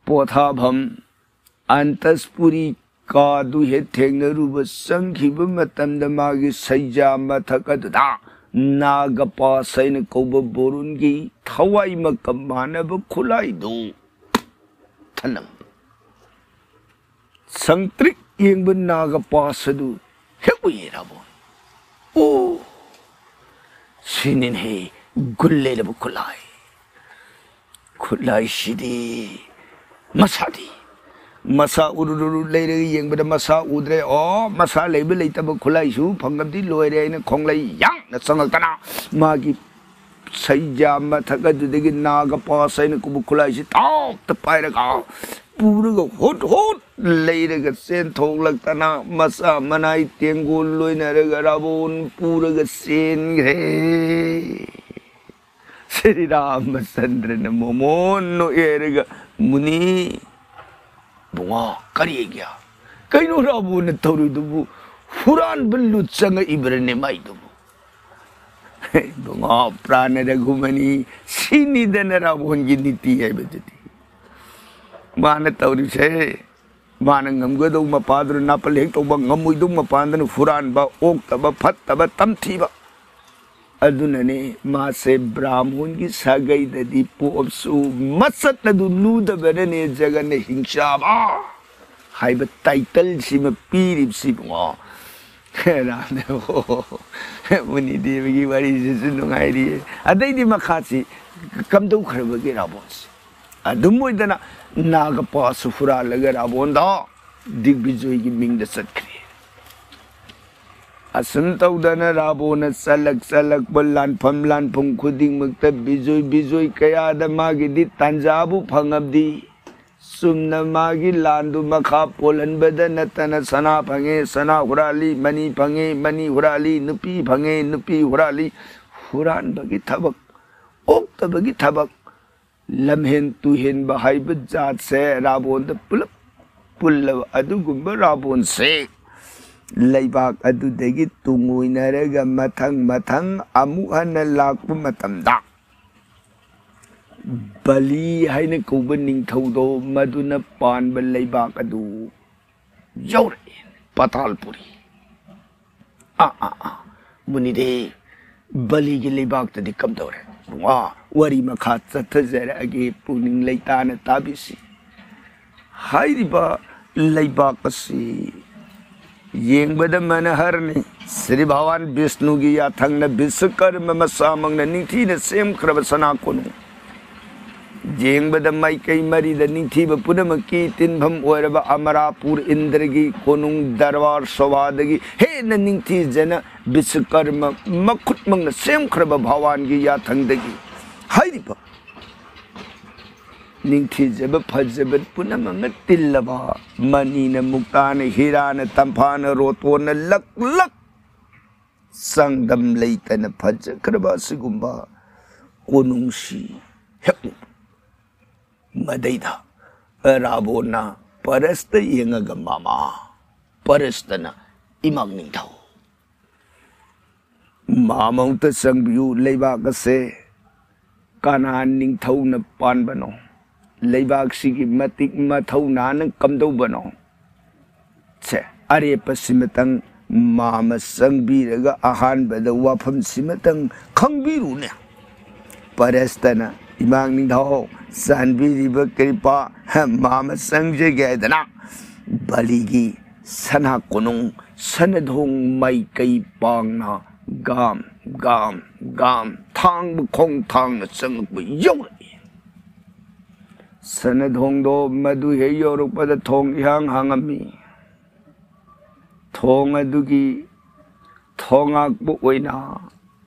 ꯄꯣꯊꯥꯐꯝ ꯑꯟꯇꯁꯄꯨꯔꯤ ꯀꯥꯗꯨ ꯍꯦꯛ ꯊꯦꯡꯅꯔꯨꯕ ꯆꯪꯈꯤꯕ ꯃꯇꯝꯗ ꯃꯥꯒꯤ ꯁꯩꯖꯥ ꯃꯊꯛ ꯑꯗꯨꯗ ꯅꯥꯒꯄꯥꯁ ꯍꯥꯏꯅ ꯀꯧꯕ ꯕꯣꯔꯨꯟꯒꯤ ꯊꯋꯥꯏꯃꯛꯀ ꯃꯥꯟꯅꯕ ꯈꯨꯠꯂꯥꯏꯗꯨ ꯊꯅꯝ꯫ ꯁꯪꯇ꯭ꯔꯤꯛ ꯌꯦꯡꯕ ꯅꯥꯒꯄꯥꯁ ꯑꯗꯨ ꯍꯦꯛ ꯎꯏꯌꯦ ꯔꯥꯕꯣꯟ꯫ ꯑꯣ, ꯁꯤꯅꯤꯅꯦꯍꯦ ꯒꯨꯟ ꯂꯩꯔꯕ ꯈꯨꯠꯂꯥꯏ꯫ ꯈꯨꯠꯂꯥꯏꯁꯤꯗꯤ ꯃꯁꯥꯗꯤ, ꯃꯁꯥ ꯎꯔꯨꯔꯨꯔꯨ ꯂꯩꯔꯒ ꯌꯦꯡꯕꯗ ꯃꯁꯥ ꯎꯗ꯭ꯔꯦ꯫ ꯑꯣ, ꯃꯁꯥ ꯂꯩꯕ ꯂꯩꯇꯕ ꯈꯨꯠꯂꯥꯏꯁꯨ ꯐꯪꯉꯕꯗꯤ ꯂꯣꯏꯔꯦ ꯍꯥꯏꯅ ꯈꯣꯡꯂꯩ ꯌꯥꯡꯅ ꯆꯪꯉꯛꯇꯅ ꯃꯥꯒꯤ ꯁꯩꯖꯥ ꯃꯊꯛ ꯑꯗꯨꯗꯒꯤ ꯅꯥꯒꯄꯥꯁ ꯍꯥꯏꯅ ꯀꯧꯕ ꯈꯨꯠꯂꯥꯏꯁꯤ ꯊꯥꯎꯇ ꯄꯥꯏꯔꯒ ꯄꯨꯔꯒ ꯍꯨꯠ ꯍꯨꯠ ꯂꯩꯔꯒ ꯆꯦꯟꯊꯣꯛꯂꯛꯇꯅ ꯃꯁꯥ ꯃꯅꯥꯏ ꯇꯦꯡꯒꯣꯜ ꯂꯣꯏꯅꯔꯒ ꯔꯥꯕꯣꯟ ꯄꯨꯔꯒ ꯆꯦꯟꯈ꯭ꯔꯦ꯫ ꯁ꯭ꯔꯤ ꯔꯥꯃꯆꯟꯗ꯭ꯔꯅ ꯃꯣꯃꯣꯟ ꯅꯣꯛꯑꯦ ꯍꯥꯏꯔꯒ, "ꯃꯨꯅꯤ, ꯕꯨꯡꯉꯣ, ꯀꯔꯤꯒꯤ? ꯀꯩꯅꯣ ꯔꯥꯕꯣꯟꯅ ꯇꯧꯔꯤꯗꯨꯕꯨ? ꯍꯨꯔꯥꯟꯕ ꯂꯨꯠ ꯆꯪꯉꯛꯏꯕ꯭ꯔꯅꯦ ꯃꯥꯏꯗꯨꯕꯨ?" ꯏꯕꯨꯡꯉꯣ, ꯄ꯭ꯔꯥꯅ ꯔꯘꯨꯃꯅꯤ, ꯁꯤꯅꯤꯗꯅ ꯔꯥꯕꯣꯟꯒꯤ ꯅꯤꯇꯤ ꯍꯥꯏꯕꯗꯨꯗꯤ꯫ ꯃꯥꯅ ꯇꯧꯔꯤꯁꯦ, ꯃꯥꯅ ꯉꯝꯒꯗꯧ ꯃꯄꯥꯗꯨꯅ ꯅꯥꯄꯜ ꯍꯦꯛ ꯇꯧꯕ, ꯉꯝꯃꯣꯏꯗꯧ ꯃꯄꯥꯗꯨꯅ ꯍꯨꯔꯥꯟꯕ, ꯑꯣꯛꯇꯕ, ꯐꯠꯇꯕ, ꯇꯝꯊꯤꯕ꯫ ꯑꯗꯨꯅꯅꯦ ꯃꯥꯁꯦ ꯕ꯭ꯔꯥꯍꯃꯣꯟꯒꯤ ꯁꯥꯒꯩꯗꯗꯤ ꯄꯣꯛꯑꯕꯁꯨ ꯃꯁꯛ ꯑꯗꯨ ꯂꯨꯗꯕꯅꯅꯦ ꯖꯒꯟꯅ ꯍꯤꯡꯆꯥꯕ ꯍꯥꯏꯕ ꯇꯥꯏꯇꯜꯁꯤꯃ ꯄꯤꯔꯤꯕꯁꯤ ꯏꯕꯨꯡꯉꯣ꯫ ꯔꯥꯝꯗꯦꯕ, ꯃꯨꯅꯤꯗꯦꯕꯒꯤ ꯋꯥꯔꯤꯁꯤꯁꯨ ꯅꯨꯡꯉꯥꯏꯔꯤꯌꯦ꯫ ꯑꯗꯩꯗꯤ ꯃꯈꯥꯁꯤ ꯀꯝꯗꯧꯈ꯭ꯔꯕꯒꯦ ꯔꯥꯕꯣꯟꯁꯦ? ꯑꯗꯨꯝ ꯑꯣꯏꯗꯅ ꯅꯥꯒꯄꯥꯁꯨ ꯍꯨꯔꯥꯜꯂꯒ ꯔꯥꯕꯣꯟꯗ ꯗꯤꯒꯕꯤꯖꯣꯏꯒꯤ ꯃꯤꯡꯗ ꯆꯠꯈ꯭ꯔꯦ꯫ ꯑꯁꯨꯝ ꯇꯧꯗꯅ ꯔꯥꯕꯣꯟꯅ ꯆꯠꯂꯛ ꯆꯠꯂꯛꯄ ꯂꯥꯟꯐꯝ ꯂꯥꯟꯐꯝ ꯈꯨꯗꯤꯡꯃꯛꯇ ꯕꯤꯖꯣꯏ ꯕꯤꯖꯣꯏ ꯀꯌꯥꯗ ꯃꯥꯒꯤꯗꯤ ꯇꯥꯟꯖꯥꯕꯨ ꯐꯪꯉꯕꯗꯤ ꯆꯨꯝꯅ ꯃꯥꯒꯤ ꯂꯥꯟꯗꯨ ꯃꯈꯥ ꯄꯣꯜꯍꯟꯕꯗ ꯅꯠꯇꯅ ꯁꯅꯥ ꯐꯪꯉꯦ, ꯁꯅꯥ ꯍꯨꯔꯥꯜꯂꯤ, ꯃꯅꯤ ꯐꯪꯉꯦ, ꯃꯅꯤ ꯍꯨꯔꯥꯜꯂꯤ, ꯅꯨꯄꯤ ꯐꯪꯉꯦ, ꯅꯨꯄꯤ ꯍꯨꯔꯥꯜꯂꯤ, ꯍꯨꯔꯥꯟꯕꯒꯤ ꯊꯕꯛ, ꯑꯣꯛꯇꯕꯒꯤ ꯊꯕꯛ, ꯂꯝꯍꯦꯟ ꯇꯨꯍꯦꯟꯕ ꯍꯥꯏꯕ ꯖꯥꯠꯁꯦ ꯔꯥꯕꯣꯟꯗ ꯄꯨꯂꯞ ꯄꯨꯜꯂꯕ꯫ ꯑꯗꯨꯒꯨꯝꯕ ꯔꯥꯕꯣꯟꯁꯦ ꯂꯩꯕꯥꯛ ꯑꯗꯨꯗꯒꯤ ꯇꯨꯡ ꯑꯣꯏꯅꯔꯒ ꯃꯊꯪ ꯃꯊꯪ ꯑꯃꯨꯛ ꯍꯟꯅ ꯂꯥꯛꯄ ꯃꯇꯝꯗ ꯕꯂꯤ ꯍꯥꯏꯅ ꯀꯧꯕ ꯅꯤꯡꯊꯧꯗꯣ ꯃꯗꯨꯅ ꯄꯥꯟꯕ ꯂꯩꯕꯥꯛ ꯑꯗꯨ ꯌꯧꯔꯛꯑꯦ, ꯄꯇꯥꯜꯄꯨꯔꯤ꯫ ꯑꯥ, ꯑꯥ, ꯑꯥ, ꯃꯨꯅꯤꯗꯦ, ꯕꯂꯤꯒꯤ ꯂꯩꯕꯥꯛꯇꯗꯤ ꯀꯝꯗꯧꯔꯦ? ꯏꯕꯨꯡꯉꯣ, ꯋꯥꯔꯤ ꯃꯈꯥ ꯆꯠꯊꯖꯔꯛꯑꯒꯦ, ꯄꯨꯛꯅꯤꯡ ꯂꯩꯇꯥꯅ ꯇꯥꯕꯤꯁꯤ꯫ ꯍꯥꯏꯔꯤꯕ ꯂꯩꯕꯥꯛ ꯑꯁꯤ ꯌꯦꯡꯕꯗ ꯃꯅꯍꯔꯅꯤ꯫ ꯁ꯭ꯔꯤ ꯚꯒꯋꯥꯟ ꯕꯤꯁꯅꯨꯒꯤ ꯌꯥꯊꯪꯅ ꯕꯤꯁꯀꯔꯃ ꯃꯁꯥꯃꯛꯅ ꯅꯤꯡꯊꯤꯅ ꯁꯦꯝꯈ꯭ꯔꯕ ꯁꯅꯥ ꯀꯣꯅꯨꯡ꯫ ꯌꯦꯡꯕꯗ ꯃꯥꯏꯀꯩ ꯃꯔꯤꯗ ꯅꯤꯡꯊꯤꯕ ꯄꯨꯝꯅꯃꯛꯀꯤ ꯇꯤꯟꯐꯝ ꯑꯣꯏꯔꯕ ꯑꯃꯔꯥꯄꯨꯔ ꯏꯟꯗ꯭ꯔꯒꯤ ꯀꯣꯅꯨꯡ ꯗꯔꯕꯥꯔ ꯁꯣꯚꯥꯗꯒꯤ ꯍꯦꯟꯅ ꯅꯤꯡꯊꯤꯖꯅ ꯕꯤꯁꯀꯔꯃ ꯃꯈꯨꯠꯃꯛꯅ ꯁꯦꯝꯈ꯭ꯔꯕ ꯚꯒꯋꯥꯟꯒꯤ ꯌꯥꯊꯪꯗꯒꯤ ꯍꯥꯏꯔꯤꯕ ꯅꯤꯡꯊꯤꯖꯕ ꯐꯖꯕ ꯄꯨꯝꯅꯃꯛꯅ ꯇꯤꯜꯂꯕ ꯃꯅꯤꯅ, ꯃꯨꯛꯇꯥꯅ, ꯍꯤꯔꯥꯅ, ꯇꯝꯐꯥꯅ, ꯔꯣꯇꯣꯅ ꯂꯛ ꯂꯛ ꯆꯥꯡꯗꯝ ꯂꯩꯇꯅ ꯐꯖꯈ꯭ꯔꯕ ꯑꯁꯤꯒꯨꯝꯕ ꯀꯣꯅꯨꯡꯁꯤ ꯍꯦꯛ ꯃꯗꯩꯗ ꯔꯥꯕꯣꯟꯅ ꯄꯔꯁꯇ ꯌꯦꯡꯉꯒ, "ꯃꯥꯃ," ꯄꯔꯁꯇꯅ, "ꯏꯃꯥꯡ ꯅꯤꯡꯊꯧ, ꯃꯥꯃ ꯑꯃꯨꯛꯇ ꯆꯪꯕꯤꯌꯨ, ꯂꯩꯕꯥꯛ ꯑꯁꯦ ꯀꯅꯥ ꯅꯤꯡꯊꯧꯅ ꯄꯥꯟꯕꯅꯣ? ꯂꯩꯕꯥꯛꯁꯤꯒꯤ ꯃꯇꯤꯛ ꯃꯊꯧꯅꯥꯅ ꯀꯝꯗꯧꯕꯅꯣ?" ꯁꯦ, ꯑꯔꯦꯞꯄꯁꯤꯃꯇꯪ ꯃꯥꯃ ꯆꯪꯕꯤꯔꯒ ꯑꯍꯥꯟꯕꯗ ꯋꯥꯐꯝꯁꯤꯃꯇꯪ ꯈꯪꯕꯤꯔꯨꯅꯦ꯫ ꯄꯔꯁꯇꯅ, "ꯏꯃꯥꯡ ꯅꯤꯡꯊꯧ, ꯆꯥꯟꯕꯤꯔꯤꯕ ꯀ꯭ꯔꯤꯄꯥ, ꯃꯥꯃ ꯆꯪꯖꯒꯦ" ꯍꯥꯏꯗꯅ ꯕꯂꯤꯒꯤ ꯁꯅꯥ ꯀꯣꯅꯨꯡ ꯁꯅꯥꯙꯣꯡ ꯃꯥꯏꯀꯩ ꯄꯥꯡꯅ ꯒꯥꯝ ꯒꯥꯝ ꯒꯥꯝ ꯊꯥꯡꯕ ꯈꯣꯡ ꯊꯥꯡꯅ ꯆꯪꯂꯛꯄ ꯌꯧꯔꯛꯏ꯫ ꯁꯅꯥꯙꯣꯡꯗꯣ ꯃꯗꯨ ꯍꯦꯛ ꯌꯧꯔꯛꯄꯗ ꯊꯣꯡ ꯏꯍꯥꯡ ꯍꯥꯡꯉꯝꯃꯤ꯫ ꯊꯣꯡ ꯑꯗꯨꯒꯤ ꯊꯣꯡꯉꯥꯛꯄ ꯑꯣꯏꯅ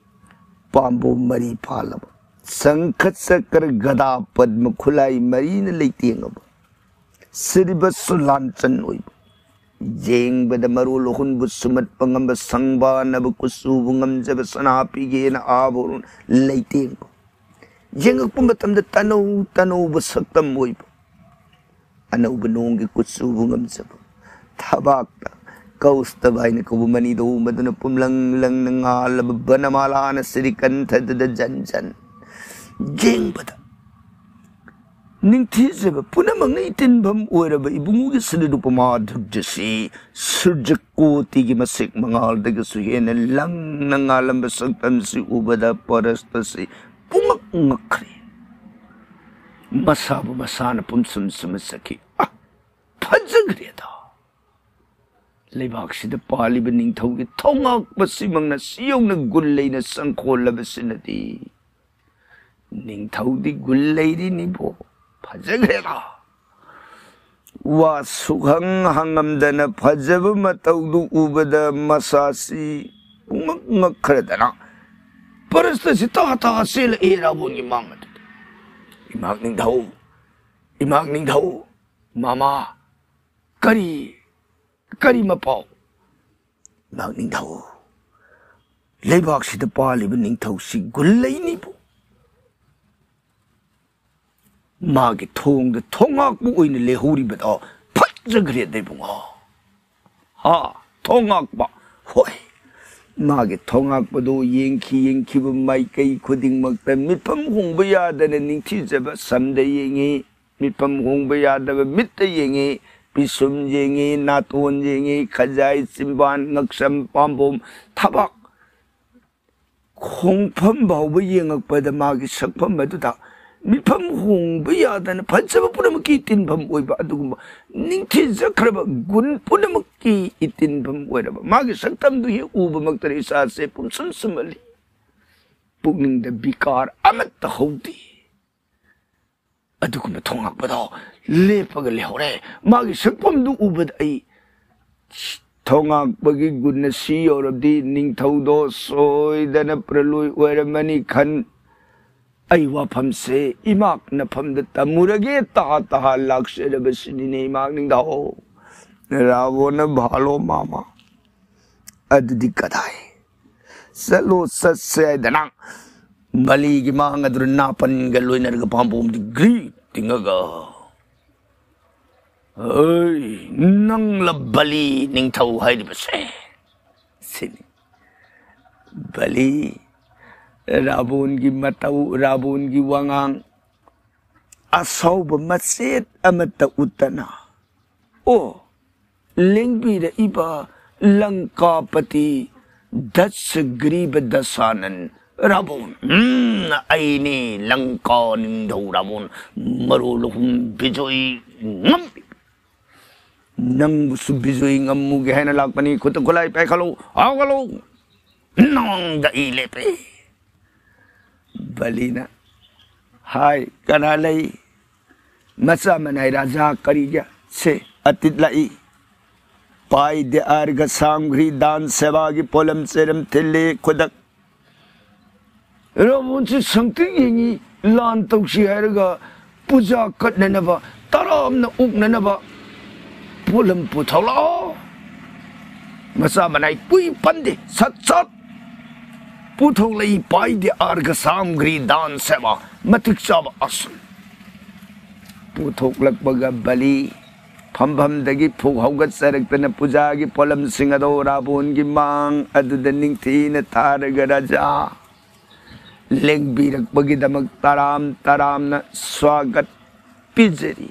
ꯄꯥꯝꯕꯣꯝ ꯃꯔꯤ ꯄꯥꯜꯂꯕ, ꯁꯪꯈ ꯆꯀ꯭ꯔ ꯒꯗꯥ ꯄꯗ꯭ꯃ ꯈꯨꯠꯂꯥꯏ ꯃꯔꯤꯅ ꯂꯩꯇꯦꯡꯉꯕ, ꯁꯤꯔꯤꯕꯁꯨ ꯂꯥꯟꯆꯟ ꯑꯣꯏꯕ, ꯌꯦꯡꯕꯗ ꯃꯔꯣꯜ ꯑꯍꯨꯟꯕꯨ ꯁꯨꯝꯍꯠꯄ ꯉꯝꯕ, ꯁꯪꯕꯥꯅꯕ ꯀꯨꯆꯨꯕꯨ ꯉꯝꯖꯕ, ꯁꯅꯥ ꯄꯤꯒꯦꯅ ꯑꯥꯚꯔꯟ ꯂꯩꯇꯦꯡꯕ, ꯌꯦꯡꯉꯛꯄ ꯃꯇꯝꯗ ꯇꯅꯧ ꯇꯅꯧꯕ ꯁꯛꯇꯝ ꯑꯣꯏꯕ, ꯑꯅꯧꯕ ꯅꯣꯡꯒꯤ ꯀꯨꯆꯨꯕꯨ ꯉꯝꯖꯕ, ꯊꯕꯥꯛꯇ ꯀꯧꯁꯇꯕ ꯍꯥꯏꯅ ꯀꯧꯕ ꯃꯅꯤꯗ ꯎ ꯃꯗꯨꯅ ꯄꯨꯝꯂꯪ ꯂꯪꯅ ꯉꯥꯜꯂꯕ ꯕꯅꯃꯥꯂꯥꯅ ꯁ꯭ꯔꯤꯀꯟꯊꯗꯨꯗ ꯖꯟ ꯖꯟ ꯌꯦꯡꯕꯗ ꯅꯤꯡꯊꯤꯖꯕ ꯄꯨꯝꯅꯃꯛꯅ ꯏꯇꯤꯟꯐꯝ ꯑꯣꯏꯔꯕ ꯏꯕꯨꯡꯉꯣꯒꯤ ꯁꯔꯤꯔ ꯎꯄꯃꯥ ꯗꯨꯔꯖꯁꯤ ꯁꯨꯔꯖꯀꯣꯇꯤꯒꯤ ꯃꯁꯦꯛ ꯃꯉꯥꯜꯗꯒꯤꯁꯨ ꯍꯦꯟꯅ ꯂꯪꯅ ꯉꯥꯜꯂꯝꯕ ꯁꯛꯇꯝꯁꯤ ꯎꯕꯗ ꯄꯔꯁꯇꯁꯤ ꯄꯨꯡꯉꯛ ꯉꯛꯈ꯭ꯔꯦ꯫ ꯃꯁꯥꯕꯨ ꯃꯁꯥꯅ ꯄꯨꯝꯁꯨꯝ ꯁꯨꯝꯍꯠꯆꯈꯤ꯫ "ꯑ, ꯐꯖꯈ꯭ꯔꯦꯗ! ꯂꯩꯕꯥꯛꯁꯤꯗ ꯄꯥꯜꯂꯤꯕ ꯅꯤꯡꯊꯧꯒꯤ ꯊꯧꯉꯥꯛꯄꯁꯤꯃꯛꯅ ꯁꯤꯌꯧꯅ ꯒꯨꯟ ꯂꯩꯅ ꯆꯪꯈꯣꯜꯂꯕꯁꯤꯅꯗꯤ ꯅꯤꯡꯊꯧꯗꯤ ꯒꯨꯟ ꯂꯩꯔꯤꯅꯤꯕꯣ꯫ ꯐꯖꯈ꯭ꯔꯦꯗ!" ꯋꯥ ꯁꯨꯛꯍꯪ ꯍꯪꯉꯝꯗꯅ ꯐꯖꯕ ꯃꯇꯧꯗꯨ ꯎꯕꯗ ꯃꯁꯥꯁꯤ ꯄꯨꯡꯉꯛ ꯉꯛꯈ꯭ꯔꯗꯅ ꯄꯔꯁꯇꯁꯤ ꯇꯥ ꯇꯥ ꯆꯦꯜꯂꯛꯏ ꯔꯥꯕꯣꯟꯒꯤ ꯃꯥꯡ ꯑꯗꯨꯗ꯫ "ꯏꯃꯥꯛ ꯅꯤꯡꯊꯧ, ꯏꯃꯥꯛ ꯅꯤꯡꯊꯧ, ꯃꯃꯥ, ꯀꯔꯤ, ꯀꯔꯤ ꯃꯄꯥꯎ?" "ꯏꯃꯥꯛ ꯅꯤꯡꯊꯧ, ꯂꯩꯕꯥꯛꯁꯤꯗ ꯄꯥꯜꯂꯤꯕ ꯅꯤꯡꯊꯧꯁꯤ ꯒꯨꯟ ꯂꯩꯅꯤꯕꯨ꯫ ꯃꯥꯒꯤ ꯊꯣꯡꯗ ꯊꯣꯡꯉꯥꯛꯄ ꯑꯣꯏꯅ ꯂꯩꯍꯧꯔꯤꯕꯗꯣ ꯐꯖꯈ꯭ꯔꯦꯗ ꯏꯕꯨꯡꯉꯣ!" "ꯍꯥ? ꯊꯣꯡꯉꯥꯛꯄ?" "ꯍꯣꯏ, ꯃꯥꯒꯤ ꯊꯣꯡꯉꯥꯛꯄꯗꯣ ꯌꯦꯡꯈꯤ ꯌꯦꯡꯈꯤꯕ ꯃꯥꯏꯀꯩ ꯈꯨꯗꯤꯡꯃꯛꯇ ꯃꯤꯠꯐꯝ ꯍꯣꯡꯕ ꯌꯥꯗꯅ ꯅꯤꯡꯊꯤꯖꯕ ꯁꯝꯗ ꯌꯦꯡꯉꯤ, ꯃꯤꯠꯐꯝ ꯍꯣꯡꯕ ꯌꯥꯗꯕ ꯃꯤꯠꯇ ꯌꯦꯡꯉꯤ, ꯄꯤꯁꯨꯝ ꯌꯦꯡꯉꯤ, ꯅꯥꯇꯣꯟ ꯌꯦꯡꯉꯤ, ꯈꯖꯥꯏ, ꯆꯤꯝꯕꯥꯟ, ꯉꯛꯁꯝ, ꯄꯥꯝꯕꯣꯝ, ꯊꯕꯥꯛ, ꯈꯣꯡꯐꯝ ꯐꯥꯎꯕ ꯌꯦꯡꯉꯛꯄꯗ ꯃꯥꯒꯤ ꯁꯛꯐꯝ ꯑꯗꯨꯗ ꯃꯤꯠꯐꯝ ꯍꯣꯡꯕ ꯌꯥꯗꯅ ꯐꯖꯕ ꯄꯨꯝꯅꯃꯛꯀꯤ ꯏꯇꯤꯟꯐꯝ ꯑꯣꯏꯕ ꯑꯗꯨꯒꯨꯝꯕ ꯅꯤꯡꯊꯤꯖꯈ꯭ꯔꯕ ꯒꯨꯟ ꯄꯨꯝꯅꯃꯛꯀꯤ ꯏꯇꯤꯟꯐꯝ ꯑꯣꯏꯔꯕ ꯃꯥꯒꯤ ꯁꯛꯇꯝꯗꯨ ꯍꯦꯛ ꯎꯕꯃꯛꯇꯗ ꯏꯁꯥꯁꯦ ꯄꯨꯝꯁꯨꯝ ꯁꯨꯝꯍꯜꯂꯤ꯫ ꯄꯨꯛꯅꯤꯡꯗ ꯕꯤꯀꯥꯔ ꯑꯃꯠꯇ ꯍꯧꯗꯦ꯫ ꯑꯗꯨꯒꯨꯝꯕ ꯊꯣꯉꯛꯄꯗꯣ ꯂꯦꯞꯄꯒ ꯂꯩꯍꯧꯔꯦ꯫ ꯃꯥꯒꯤ ꯁꯛꯐꯝꯗꯨ ꯎꯕꯗ ꯑꯩ ꯊꯣꯉꯥꯛꯄꯒꯤ ꯒꯨꯟ ꯑꯁꯤ ꯌꯧꯔꯕꯗꯤ ꯅꯤꯡꯊꯧꯗꯣ ꯁꯣꯏꯗꯅ ꯄ꯭ꯔꯂꯣꯏ ꯑꯣꯏꯔꯝꯃꯅꯤ ꯈꯟ ꯑꯩ ꯋꯥꯐꯝꯁꯦ ꯏꯃꯥꯛ ꯅꯐꯝꯗ ꯇꯝꯃꯨꯔꯒꯦ ꯇꯍꯥ ꯇꯍꯥ ꯂꯥꯛꯆꯔꯕꯁꯤꯅꯤꯅꯦ ꯏꯃꯥꯛ ꯅꯤꯡꯊꯧ꯫ ꯔꯥꯕꯣꯅ ꯚꯥꯂꯣ ꯃꯥꯃ꯫ ꯑꯗꯨꯗꯤ ꯀꯗꯥꯏ? ꯆꯠꯂꯣ, ꯆꯠꯁꯦ ꯍꯥꯏꯗꯅ ꯕꯂꯤꯒꯤ ꯃꯥꯡ ꯑꯗꯨꯗ ꯅꯥꯄꯟꯒ ꯂꯣꯏꯅꯔꯒ ꯄꯥꯝꯕꯣꯝꯗꯤ ꯒ꯭ꯔꯤ ꯇꯤꯡꯉꯒ, "ꯑꯩ, ꯅꯪꯂ ꯕꯂꯤ ꯅꯤꯡꯊꯧ ꯍꯥꯏꯔꯤꯕꯁꯦ?" ꯁꯤꯅꯤ꯫ ꯕꯂꯤ, ꯔꯥꯕꯣꯟꯒꯤ ꯃꯇꯧ, ꯔꯥꯕꯣꯟꯒꯤ ꯋꯥꯉꯥꯡ, ꯑꯁꯥꯎꯕ ꯃꯆꯦꯠ ꯑꯃꯠꯇ ꯎꯠꯇꯅ, ꯑꯣ, ꯂꯦꯡꯕꯤꯔꯛꯏꯕ ꯂꯪꯀꯥꯄꯇꯤ ꯗꯁꯒ꯭ꯔꯤꯕ ꯗꯁꯥꯅꯟ ꯔꯥꯕꯣꯟ, ꯎꯝ, ꯑꯩꯅꯤ ꯂꯪꯀꯥ ꯅꯤꯡꯊꯧ ꯔꯥꯕꯣꯟ, ꯃꯔꯣꯜ ꯑꯍꯨꯝ ꯕꯤꯖꯣꯏ ꯉꯝꯕꯤ꯫ ꯅꯪꯕꯨꯁꯨ ꯕꯤꯖꯣꯏ ꯉꯝꯃꯨꯒꯦ ꯍꯥꯏꯅ ꯂꯥꯛꯄꯅꯤ꯫ ꯈꯨꯠꯇ ꯈꯨꯠꯂꯥꯏ ꯄꯥꯏꯈꯠꯂꯨ, ꯍꯧꯒꯠꯂꯨ꯫ ꯅꯣꯡꯗ ꯑꯩ ꯂꯦꯞꯄꯦ꯫ ꯕꯂꯤꯅ, ꯍꯥꯏ, ꯀꯅꯥ ꯂꯩ? ꯃꯆꯥ ꯃꯅꯥꯏ ꯔꯥꯖꯥ ꯀꯔꯤꯒ ꯁꯦ ꯑꯇꯤꯠ ꯂꯥꯛꯏ꯫ ꯄꯥꯏꯗꯦ ꯑꯥꯔꯒ ꯁꯥꯝꯒ꯭ꯔꯤ ꯗꯥꯟ ꯁꯦꯕꯥꯒꯤ ꯄꯣꯂꯝ ꯆꯦꯔꯝ ꯊꯤꯜꯂꯤ ꯈꯨꯗꯛ꯫ ꯔꯥꯕꯣꯟꯁꯤ ꯁꯪꯇ꯭ꯔꯤꯛ ꯌꯦꯡꯉꯤ, ꯂꯥꯟ ꯇꯧꯁꯤ ꯍꯥꯏꯔꯒ ꯄꯨꯖꯥ ꯀꯠꯅꯅꯕ, ꯇꯔꯥꯝꯅ ꯑꯣꯛꯅꯅꯕ ꯄꯣꯠꯂꯝ ꯄꯨꯊꯣꯛꯂꯛꯑꯣ꯫ ꯃꯆꯥ ꯃꯅꯥꯏ ꯀꯨꯏ ꯄꯟꯗꯦ, ꯁꯠ ꯁꯠ ꯄꯨꯊꯣꯛꯂꯛꯏ꯫ ꯄꯥꯏꯗꯦ ꯑꯥꯔꯒ ꯁꯥꯝꯒ꯭ꯔꯤ ꯗꯥꯟ ꯁꯦꯕꯥ, ꯃꯇꯤꯛ ꯆꯥꯕ ꯑꯁꯟ ꯄꯨꯊꯣꯛꯂꯛꯄꯒ ꯕꯂꯤ ꯐꯝꯐꯝꯗꯒꯤ ꯐꯨꯛ ꯍꯧꯒꯠꯆꯔꯛꯇꯅ ꯄꯨꯖꯥꯒꯤ ꯄꯣꯠꯂꯝꯁꯤꯡ ꯑꯗꯣ ꯔꯥꯕꯣꯟꯒꯤ ꯃꯥꯡ ꯑꯗꯨꯗ ꯅꯤꯡꯊꯤꯅ ꯊꯥꯔꯒ, ꯔꯥꯖꯥ, ꯂꯦꯡꯕꯤꯔꯛꯄꯒꯤꯗꯃꯛ ꯇꯔꯥꯝ ꯇꯔꯥꯝꯅ ꯁ꯭ꯋꯥꯒꯠ ꯄꯤꯖꯔꯤ꯫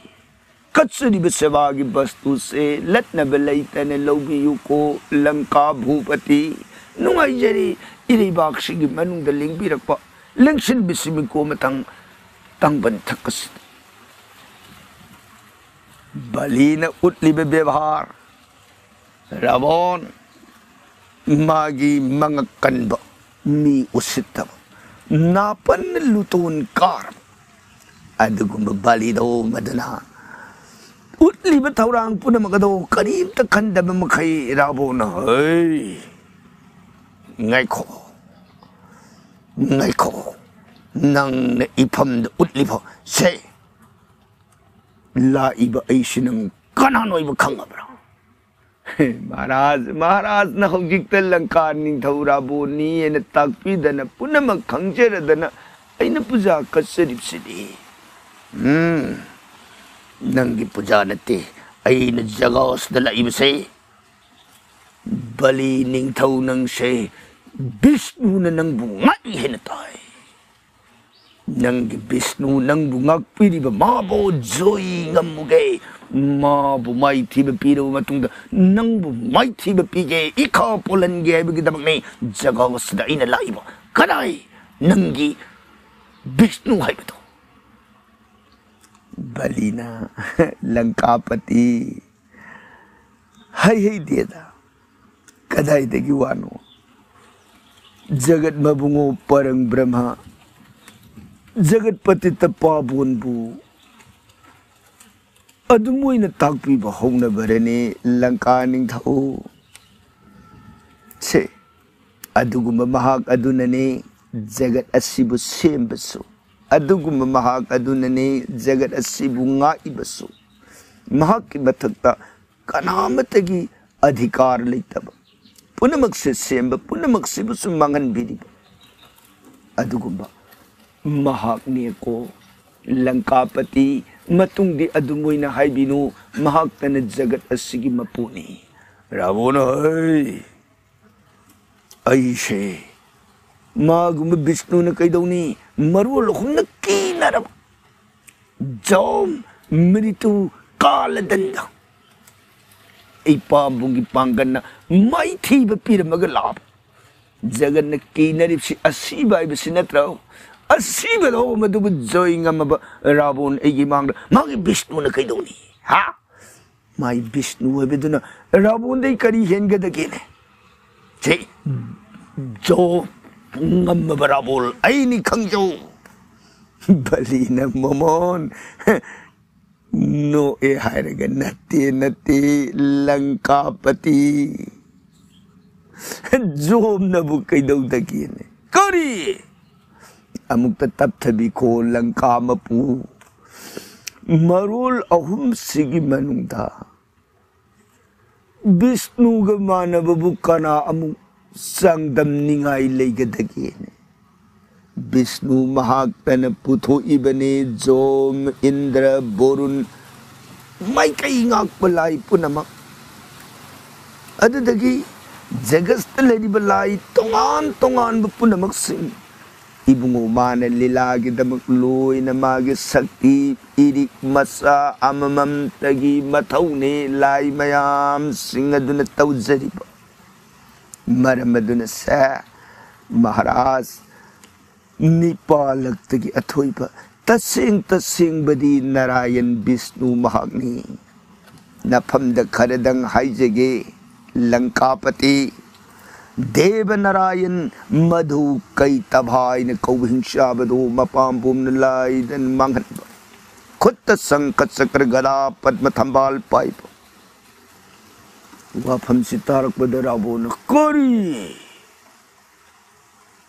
ꯀꯠꯆꯔꯤꯕ ꯁꯦꯕꯥꯒꯤ ꯕꯁꯇꯨꯁꯦ ꯂꯠꯅꯕ ꯂꯩꯇꯅ ꯂꯧꯕꯤꯌꯨꯀꯣ, ꯂꯪꯀꯥ ꯚꯨꯄꯇꯤ꯫ ꯅꯨꯡꯉꯥꯏꯖꯔꯤ ꯏꯔꯩꯕꯥꯛꯁꯤꯒꯤ ꯃꯅꯨꯡꯗ ꯂꯦꯡꯕꯤꯔꯛꯄ, ꯂꯦꯡꯁꯤꯟꯕꯤꯁꯤꯃꯤꯀꯣ ꯃꯊꯪ ꯇꯥꯡꯕꯟ ꯊꯛꯀꯁꯤꯗ꯫ ꯕꯂꯤꯅ ꯎꯠꯂꯤꯕ ꯕꯦꯕꯥꯔ, ꯔꯥꯕꯣꯟ, ꯃꯥꯒꯤ ꯃꯉꯛ ꯀꯟꯕ, ꯃꯤ ꯎꯁꯤꯠꯇꯕ, ꯅꯥꯄꯟꯅ ꯂꯨꯇꯣꯟ ꯀꯥꯔꯕ ꯑꯗꯨꯒꯨꯝꯕ ꯕꯂꯤꯗꯣ ꯃꯗꯨꯅ ꯎꯠꯂꯤꯕ ꯊꯧꯔꯥꯡ ꯄꯨꯝꯅꯃꯛ ꯑꯗꯣ ꯀꯔꯤꯝꯇ ꯈꯟꯗꯕ ꯃꯈꯩ ꯔꯥꯕꯣꯟꯅ, "ꯍꯩ, ꯉꯥꯏꯈꯣ, ꯉꯥꯏꯈꯣ, ꯅꯪꯅ ꯏꯐꯝꯗ ꯎꯠꯂꯤꯕ ꯁꯦ, ꯂꯥꯛꯏꯕ ꯑꯩꯁꯤ ꯅꯪ ꯀꯅꯥꯅꯣ ꯑꯣꯏꯕ ꯈꯪꯉꯕ꯭ꯔꯥ?" ꯃꯍꯥꯔꯥꯖ, ꯃꯍꯥꯔꯥꯖꯅ ꯍꯧꯖꯤꯛꯇ ꯂꯪꯀꯥ ꯅꯤꯡꯊꯧ ꯔꯥꯕꯣꯟꯅꯤ ꯍꯥꯏꯅ ꯇꯥꯛꯄꯤꯗꯅ ꯄꯨꯝꯅꯃꯛ ꯈꯪꯖꯔꯗꯅ ꯑꯩꯅ ꯄꯨꯖꯥ ꯀꯠꯆꯔꯤꯕꯁꯤꯗꯤ꯫ ꯎꯝ, ꯅꯪꯒꯤ ꯄꯨꯖꯥ ꯅꯠꯇꯦ, ꯑꯩꯅ ꯖꯒꯥꯁꯤꯗ ꯂꯥꯛꯏꯕꯁꯦ꯫ ꯕꯂꯤ ꯅꯤꯡꯊꯧ ꯅꯪꯁꯦ ꯕꯤꯁꯅꯨꯅ ꯅꯪꯕꯨ ꯉꯥꯛꯏ ꯍꯥꯏꯅ ꯇꯥꯏ꯫ ꯅꯪꯒꯤ ꯕꯤꯁꯅꯨ ꯅꯪꯕꯨ ꯉꯥꯛꯄꯤꯔꯤꯕ ꯃꯥꯕꯨ ꯖꯣꯏ ꯉꯝꯃꯨꯒꯦ, ꯃꯥꯕꯨ ꯃꯥꯏꯊꯤꯕ ꯄꯤꯔꯕ ꯃꯇꯨꯡꯗ ꯅꯪꯕꯨ ꯃꯥꯏꯊꯤꯕ ꯄꯤꯒꯦ, ꯏꯈꯥ ꯄꯣꯜꯍꯟꯒꯦ ꯍꯥꯏꯕꯒꯤꯗꯃꯛꯅꯤ ꯖꯒꯥ ꯑꯁꯤꯗ ꯑꯩꯅ ꯂꯥꯛꯏꯕ꯫ ꯀꯗꯥꯏ ꯅꯪꯒꯤ ꯕꯤꯁꯅꯨ ꯍꯥꯏꯕꯗꯣ? ꯕꯂꯤꯅ, ꯂꯪꯀꯥꯄꯇꯤ, ꯍꯩ ꯍꯩꯗꯦꯗ, ꯀꯗꯥꯏꯗꯒꯤ ꯋꯥꯅꯣ? ꯖꯒꯠ ꯃꯕꯨꯡꯉꯣ ꯄꯔꯪ ꯕ꯭ꯔꯍ꯭ꯃ, ꯖꯒꯠ ꯄꯇꯤꯇ ꯄꯥꯕꯣꯟꯕꯨ ꯑꯗꯨꯝ ꯑꯣꯏꯅ ꯇꯥꯛꯄꯤꯕ ꯍꯧꯅꯕꯔꯅꯤ ꯂꯪꯀꯥ ꯅꯤꯡꯊꯧ꯫ ꯁꯦ, ꯑꯗꯨꯒꯨꯝꯕ ꯃꯍꯥꯛ ꯑꯗꯨꯅꯅꯤ ꯖꯒꯠ ꯑꯁꯤꯕꯨ ꯁꯦꯝꯕꯁꯨ, ꯑꯗꯨꯒꯨꯝꯕ ꯃꯍꯥꯛ ꯑꯗꯨꯅꯅꯤ ꯖꯒꯠ ꯑꯁꯤꯕꯨ ꯉꯥꯛꯏꯕꯁꯨ꯫ ꯃꯍꯥꯛꯀꯤ ꯃꯊꯛꯇ ꯀꯅꯥꯃꯠꯇꯒꯤ ꯑꯙꯤꯀꯥꯔ ꯂꯩꯇꯕ, ꯄꯨꯝꯅꯃꯛꯁꯦ ꯁꯦꯝꯕ, ꯄꯨꯝꯅꯃꯛꯁꯤꯕꯨꯁꯨ ꯃꯥꯡꯍꯟꯕꯤꯔꯤꯕ ꯑꯗꯨꯒꯨꯝꯕ ꯃꯍꯥꯛꯅꯦꯀꯣ ꯂꯪꯀꯥꯄꯇꯤ꯫ ꯃꯇꯨꯡꯗꯤ ꯑꯗꯨꯝ ꯑꯣꯏꯅ ꯍꯥꯏꯕꯤꯅꯨ, ꯃꯍꯥꯛꯇꯅ ꯖꯒꯠ ꯑꯁꯤꯒꯤ ꯃꯄꯨꯅꯤ꯫ ꯔꯥꯕꯣꯟ ꯍꯩ, ꯑꯩꯁꯦ ꯃꯥꯒꯨꯝꯕ ꯕꯤꯁꯅꯨꯅ ꯀꯩꯗꯧꯅꯤ? ꯃꯔꯣꯜ ꯑꯍꯨꯝꯅ ꯀꯤꯅꯔꯕ ꯖꯣꯝ, ꯃ꯭ꯔꯤꯇꯨ, ꯀꯥꯂꯗꯟꯗ꯫ ꯑꯩ ꯄꯥꯝꯕꯨꯡꯒꯤ ꯄꯥꯡꯒꯜꯅ ꯃꯥꯏꯊꯤꯕ ꯄꯤꯔꯝꯃꯒ ꯂꯥꯛꯑꯕ꯫ ꯖꯒꯠꯅ ꯀꯤꯅꯔꯤꯕꯁꯤ ꯑꯁꯤꯕ ꯍꯥꯏꯕꯁꯤ ꯅꯠꯇ꯭ꯔꯣ? ꯑꯁꯤꯕꯗꯣ ꯃꯗꯨꯕꯨ ꯖꯣꯏ ꯉꯝꯃꯕ ꯔꯥꯕꯣꯟ ꯑꯩꯒꯤ ꯃꯥꯡꯗ ꯃꯥꯒꯤ ꯕꯤꯁꯅꯨꯅ ꯀꯩꯗꯧꯅꯤ? ꯍꯥ? ꯃꯥꯏ ꯕꯤꯁꯅꯨ ꯍꯥꯏꯕꯗꯨꯅ ꯔꯥꯕꯣꯟꯗꯩ ꯀꯔꯤ ꯍꯦꯟꯒꯗꯒꯦꯅꯦ? ꯁꯤ ꯖꯣ ꯉꯝꯃꯕ ꯔꯥꯕꯣꯟ ꯑꯩꯅꯤ ꯈꯪꯖꯧ꯫ ꯕꯂꯤꯅ ꯃꯃꯣꯟ ꯅꯣꯛꯑꯦ ꯍꯥꯏꯔꯒ, "ꯅꯠꯇꯦ, ꯅꯠꯇꯦ, ꯂꯪꯀꯥꯄꯇꯤ꯫ ꯖꯣꯝꯅꯕꯨ ꯀꯩꯗꯧꯗꯒꯦꯅꯦ?" "ꯀꯔꯤ?" ꯑꯃꯨꯛꯇ ꯇꯞꯊꯕꯤꯈꯣ ꯂꯪꯀꯥ ꯃꯄꯨ꯫ ꯃꯔꯣꯜ ꯑꯍꯨꯝꯁꯤꯒꯤ ꯃꯅꯨꯡꯗ ꯕꯤꯁꯅꯨꯒ ꯃꯥꯟꯅꯕꯕꯨ ꯀꯅꯥ ꯑꯃꯨꯛ ꯆꯥꯡꯗꯝꯅꯤꯡꯉꯥꯏ ꯂꯩꯒꯗꯒꯦꯅꯦ? ꯕꯤꯁꯅꯨ ꯃꯍꯥꯛꯇꯅ ꯄꯨꯊꯣꯛꯏꯕꯅꯤ ꯖꯣꯝ, ꯏꯟꯗ꯭ꯔ, ꯕꯣꯔꯨꯟ, ꯃꯥꯏꯀꯩ ꯉꯥꯛꯄ ꯂꯥꯏ ꯄꯨꯝꯅꯃꯛ꯫ ꯑꯗꯨꯗꯒꯤ ꯖꯒꯠꯇ ꯂꯩꯔꯤꯕ ꯂꯥꯏ ꯇꯣꯉꯥꯟ ꯇꯣꯉꯥꯟꯕ ꯄꯨꯝꯅꯃꯛꯁꯤꯡ ꯏꯕꯨꯡꯉꯣ ꯃꯥꯅ ꯂꯤꯂꯥꯒꯤꯗꯃꯛ ꯂꯣꯏꯅ ꯃꯥꯒꯤ ꯁꯛꯇꯤ, ꯏꯔꯤꯛ ꯃꯆꯥ ꯑꯃꯃꯝꯇꯒꯤ ꯃꯊꯧꯅꯤ ꯂꯥꯏ ꯃꯌꯥꯝꯁꯤꯡ ꯑꯗꯨꯅ ꯇꯧꯖꯔꯤꯕ꯫ ꯃꯔꯝ ꯑꯗꯨꯅ ꯁꯦ ꯃꯍꯥꯔꯥꯖ, ꯅꯤꯄꯥꯂꯛꯇꯒꯤ ꯑꯊꯣꯏꯕ ꯇꯁꯦꯡ ꯇꯁꯦꯡꯕꯗꯤ ꯅꯥꯔꯥꯌꯟ ꯕꯤꯁꯅꯨ ꯃꯍꯥꯛꯅꯤ꯫ ꯅꯐꯝꯗ ꯈꯔꯗꯪ ꯍꯥꯏꯖꯒꯦ, ꯂꯪꯀꯥꯄꯇꯤ꯫ ꯗꯦꯕ ꯅꯥꯔꯥꯌꯟ ꯃꯗꯨ ꯀꯩ ꯇꯚꯥꯏꯅ ꯀꯧꯕ ꯍꯤꯡꯆꯥꯕꯗꯣ ꯃꯄꯥꯝ ꯄꯨꯝꯅ ꯂꯥꯏꯗꯅ ꯃꯥꯡꯍꯟꯕ꯫ ꯈꯨꯠꯇ ꯁꯪꯈ ꯆꯀ꯭ꯔ ꯒꯗꯥ ꯄꯗꯃ ꯊꯝꯕꯥꯜ ꯄꯥꯏꯕ꯫ ꯋꯥꯐꯝꯁꯤ ꯇꯥꯔꯛꯄꯗ ꯔꯥꯕꯣꯅ, "ꯀꯔꯤ?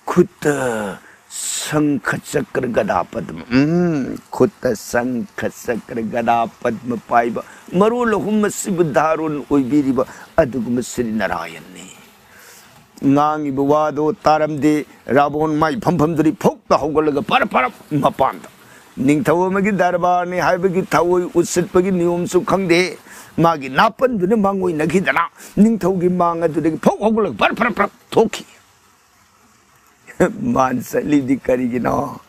ꯈꯨꯠꯇ ꯁꯪꯈ ꯆꯀ꯭ꯔ ꯒꯗꯥ ꯄꯗꯃ, ꯎꯝ, ꯈꯨꯠꯇ ꯁꯪꯈ ꯆꯀ꯭ꯔ ꯒꯗꯥ ꯄꯗꯃ ꯄꯥꯏꯕ, ꯃꯔꯣꯜ ꯑꯍꯨꯝ ꯑꯁꯤꯕꯨ ꯙꯥꯔꯣꯟ ꯑꯣꯏꯕꯤꯔꯤꯕ ꯑꯗꯨꯒꯨꯝꯕ ꯁ꯭ꯔꯤ ꯅꯥꯔꯥꯌꯟꯅꯤ"꯫ ꯉꯥꯡꯉꯤꯕ ꯋꯥꯗꯣ ꯇꯥꯔꯝꯗꯦ ꯔꯥꯕꯣꯟ꯫ ꯃꯥꯏ ꯐꯝꯐꯝꯗꯨꯗꯤ ꯐꯧꯇ ꯍꯧꯒꯠꯂꯒ ꯐꯔꯞ ꯐꯔꯞ ꯃꯄꯥꯟꯗ꯫ ꯅꯤꯡꯊꯧ ꯑꯃꯒꯤ ꯗꯔꯕꯥꯔꯅꯤ ꯍꯥꯏꯕꯒꯤ ꯊꯑꯣꯏ ꯎꯁꯤꯠꯄꯒꯤ ꯅꯤꯌꯣꯝꯁꯨ ꯈꯪꯗꯦ꯫ ꯃꯥꯒꯤ ꯅꯥꯄꯟꯗꯨꯅ ꯃꯥꯡꯑꯣꯏꯅꯈꯤꯗꯅ ꯅꯤꯡꯊꯧꯒꯤ ꯃꯥꯡ ꯑꯗꯨꯗꯒꯤ ꯐꯧ ꯍꯧꯒꯠꯂꯒ ꯐꯔꯞ ꯐꯔꯞ ꯐꯔꯞ ꯊꯣꯛꯈꯤ꯫ ꯃꯥꯅ ꯆꯠꯂꯤꯗꯤ ꯀꯔꯤꯒꯤꯅꯣ?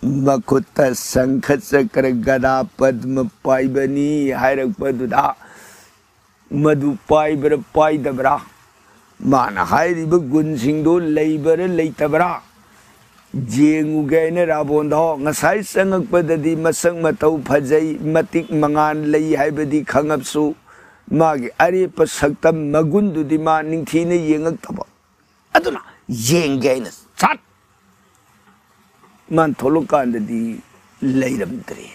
ꯃꯈꯨꯠꯇ ꯁꯪꯈ ꯆꯀ꯭ꯔ ꯒꯗꯥ ꯄꯗꯃ ꯄꯥꯏꯕꯅꯤ ꯍꯥꯏꯔꯛꯄꯗꯨꯗ, ꯃꯗꯨ ꯄꯥꯏꯕ꯭ꯔꯥ ꯄꯥꯏꯗꯕ꯭ꯔꯥ, ꯃꯥꯅ ꯍꯥꯏꯔꯤꯕ ꯒꯨꯟꯁꯤꯡꯗꯨ ꯂꯩꯕ꯭ꯔꯥ ꯂꯩꯇꯕ꯭ꯔꯥ ꯌꯦꯡꯉꯨꯒꯦ ꯍꯥꯏꯅ ꯔꯥꯕꯣꯟꯗꯣ ꯉꯁꯥꯏ ꯆꯪꯉꯛꯄꯗꯗꯤ ꯃꯁꯛ ꯃꯇꯧ ꯐꯖꯩ, ꯃꯇꯤꯛ ꯃꯉꯥꯜ ꯂꯩ ꯍꯥꯏꯕꯗꯤ ꯈꯪꯉꯕꯁꯨ, ꯃꯥꯒꯤ ꯑꯔꯦꯞꯄ ꯁꯛꯇꯝ ꯃꯒꯨꯟꯗꯨꯗꯤ ꯃꯥ ꯅꯤꯡꯊꯤꯅ ꯌꯦꯡꯉꯛꯇꯕ꯫ ꯑꯗꯨꯅ ꯌꯦꯡꯒꯦ ꯍꯥꯏꯅ ꯁꯠ ꯃꯥꯅ ꯊꯣꯛꯂꯛꯀꯥꯟꯗꯗꯤ ꯂꯩꯔꯝꯗ꯭ꯔꯦ꯫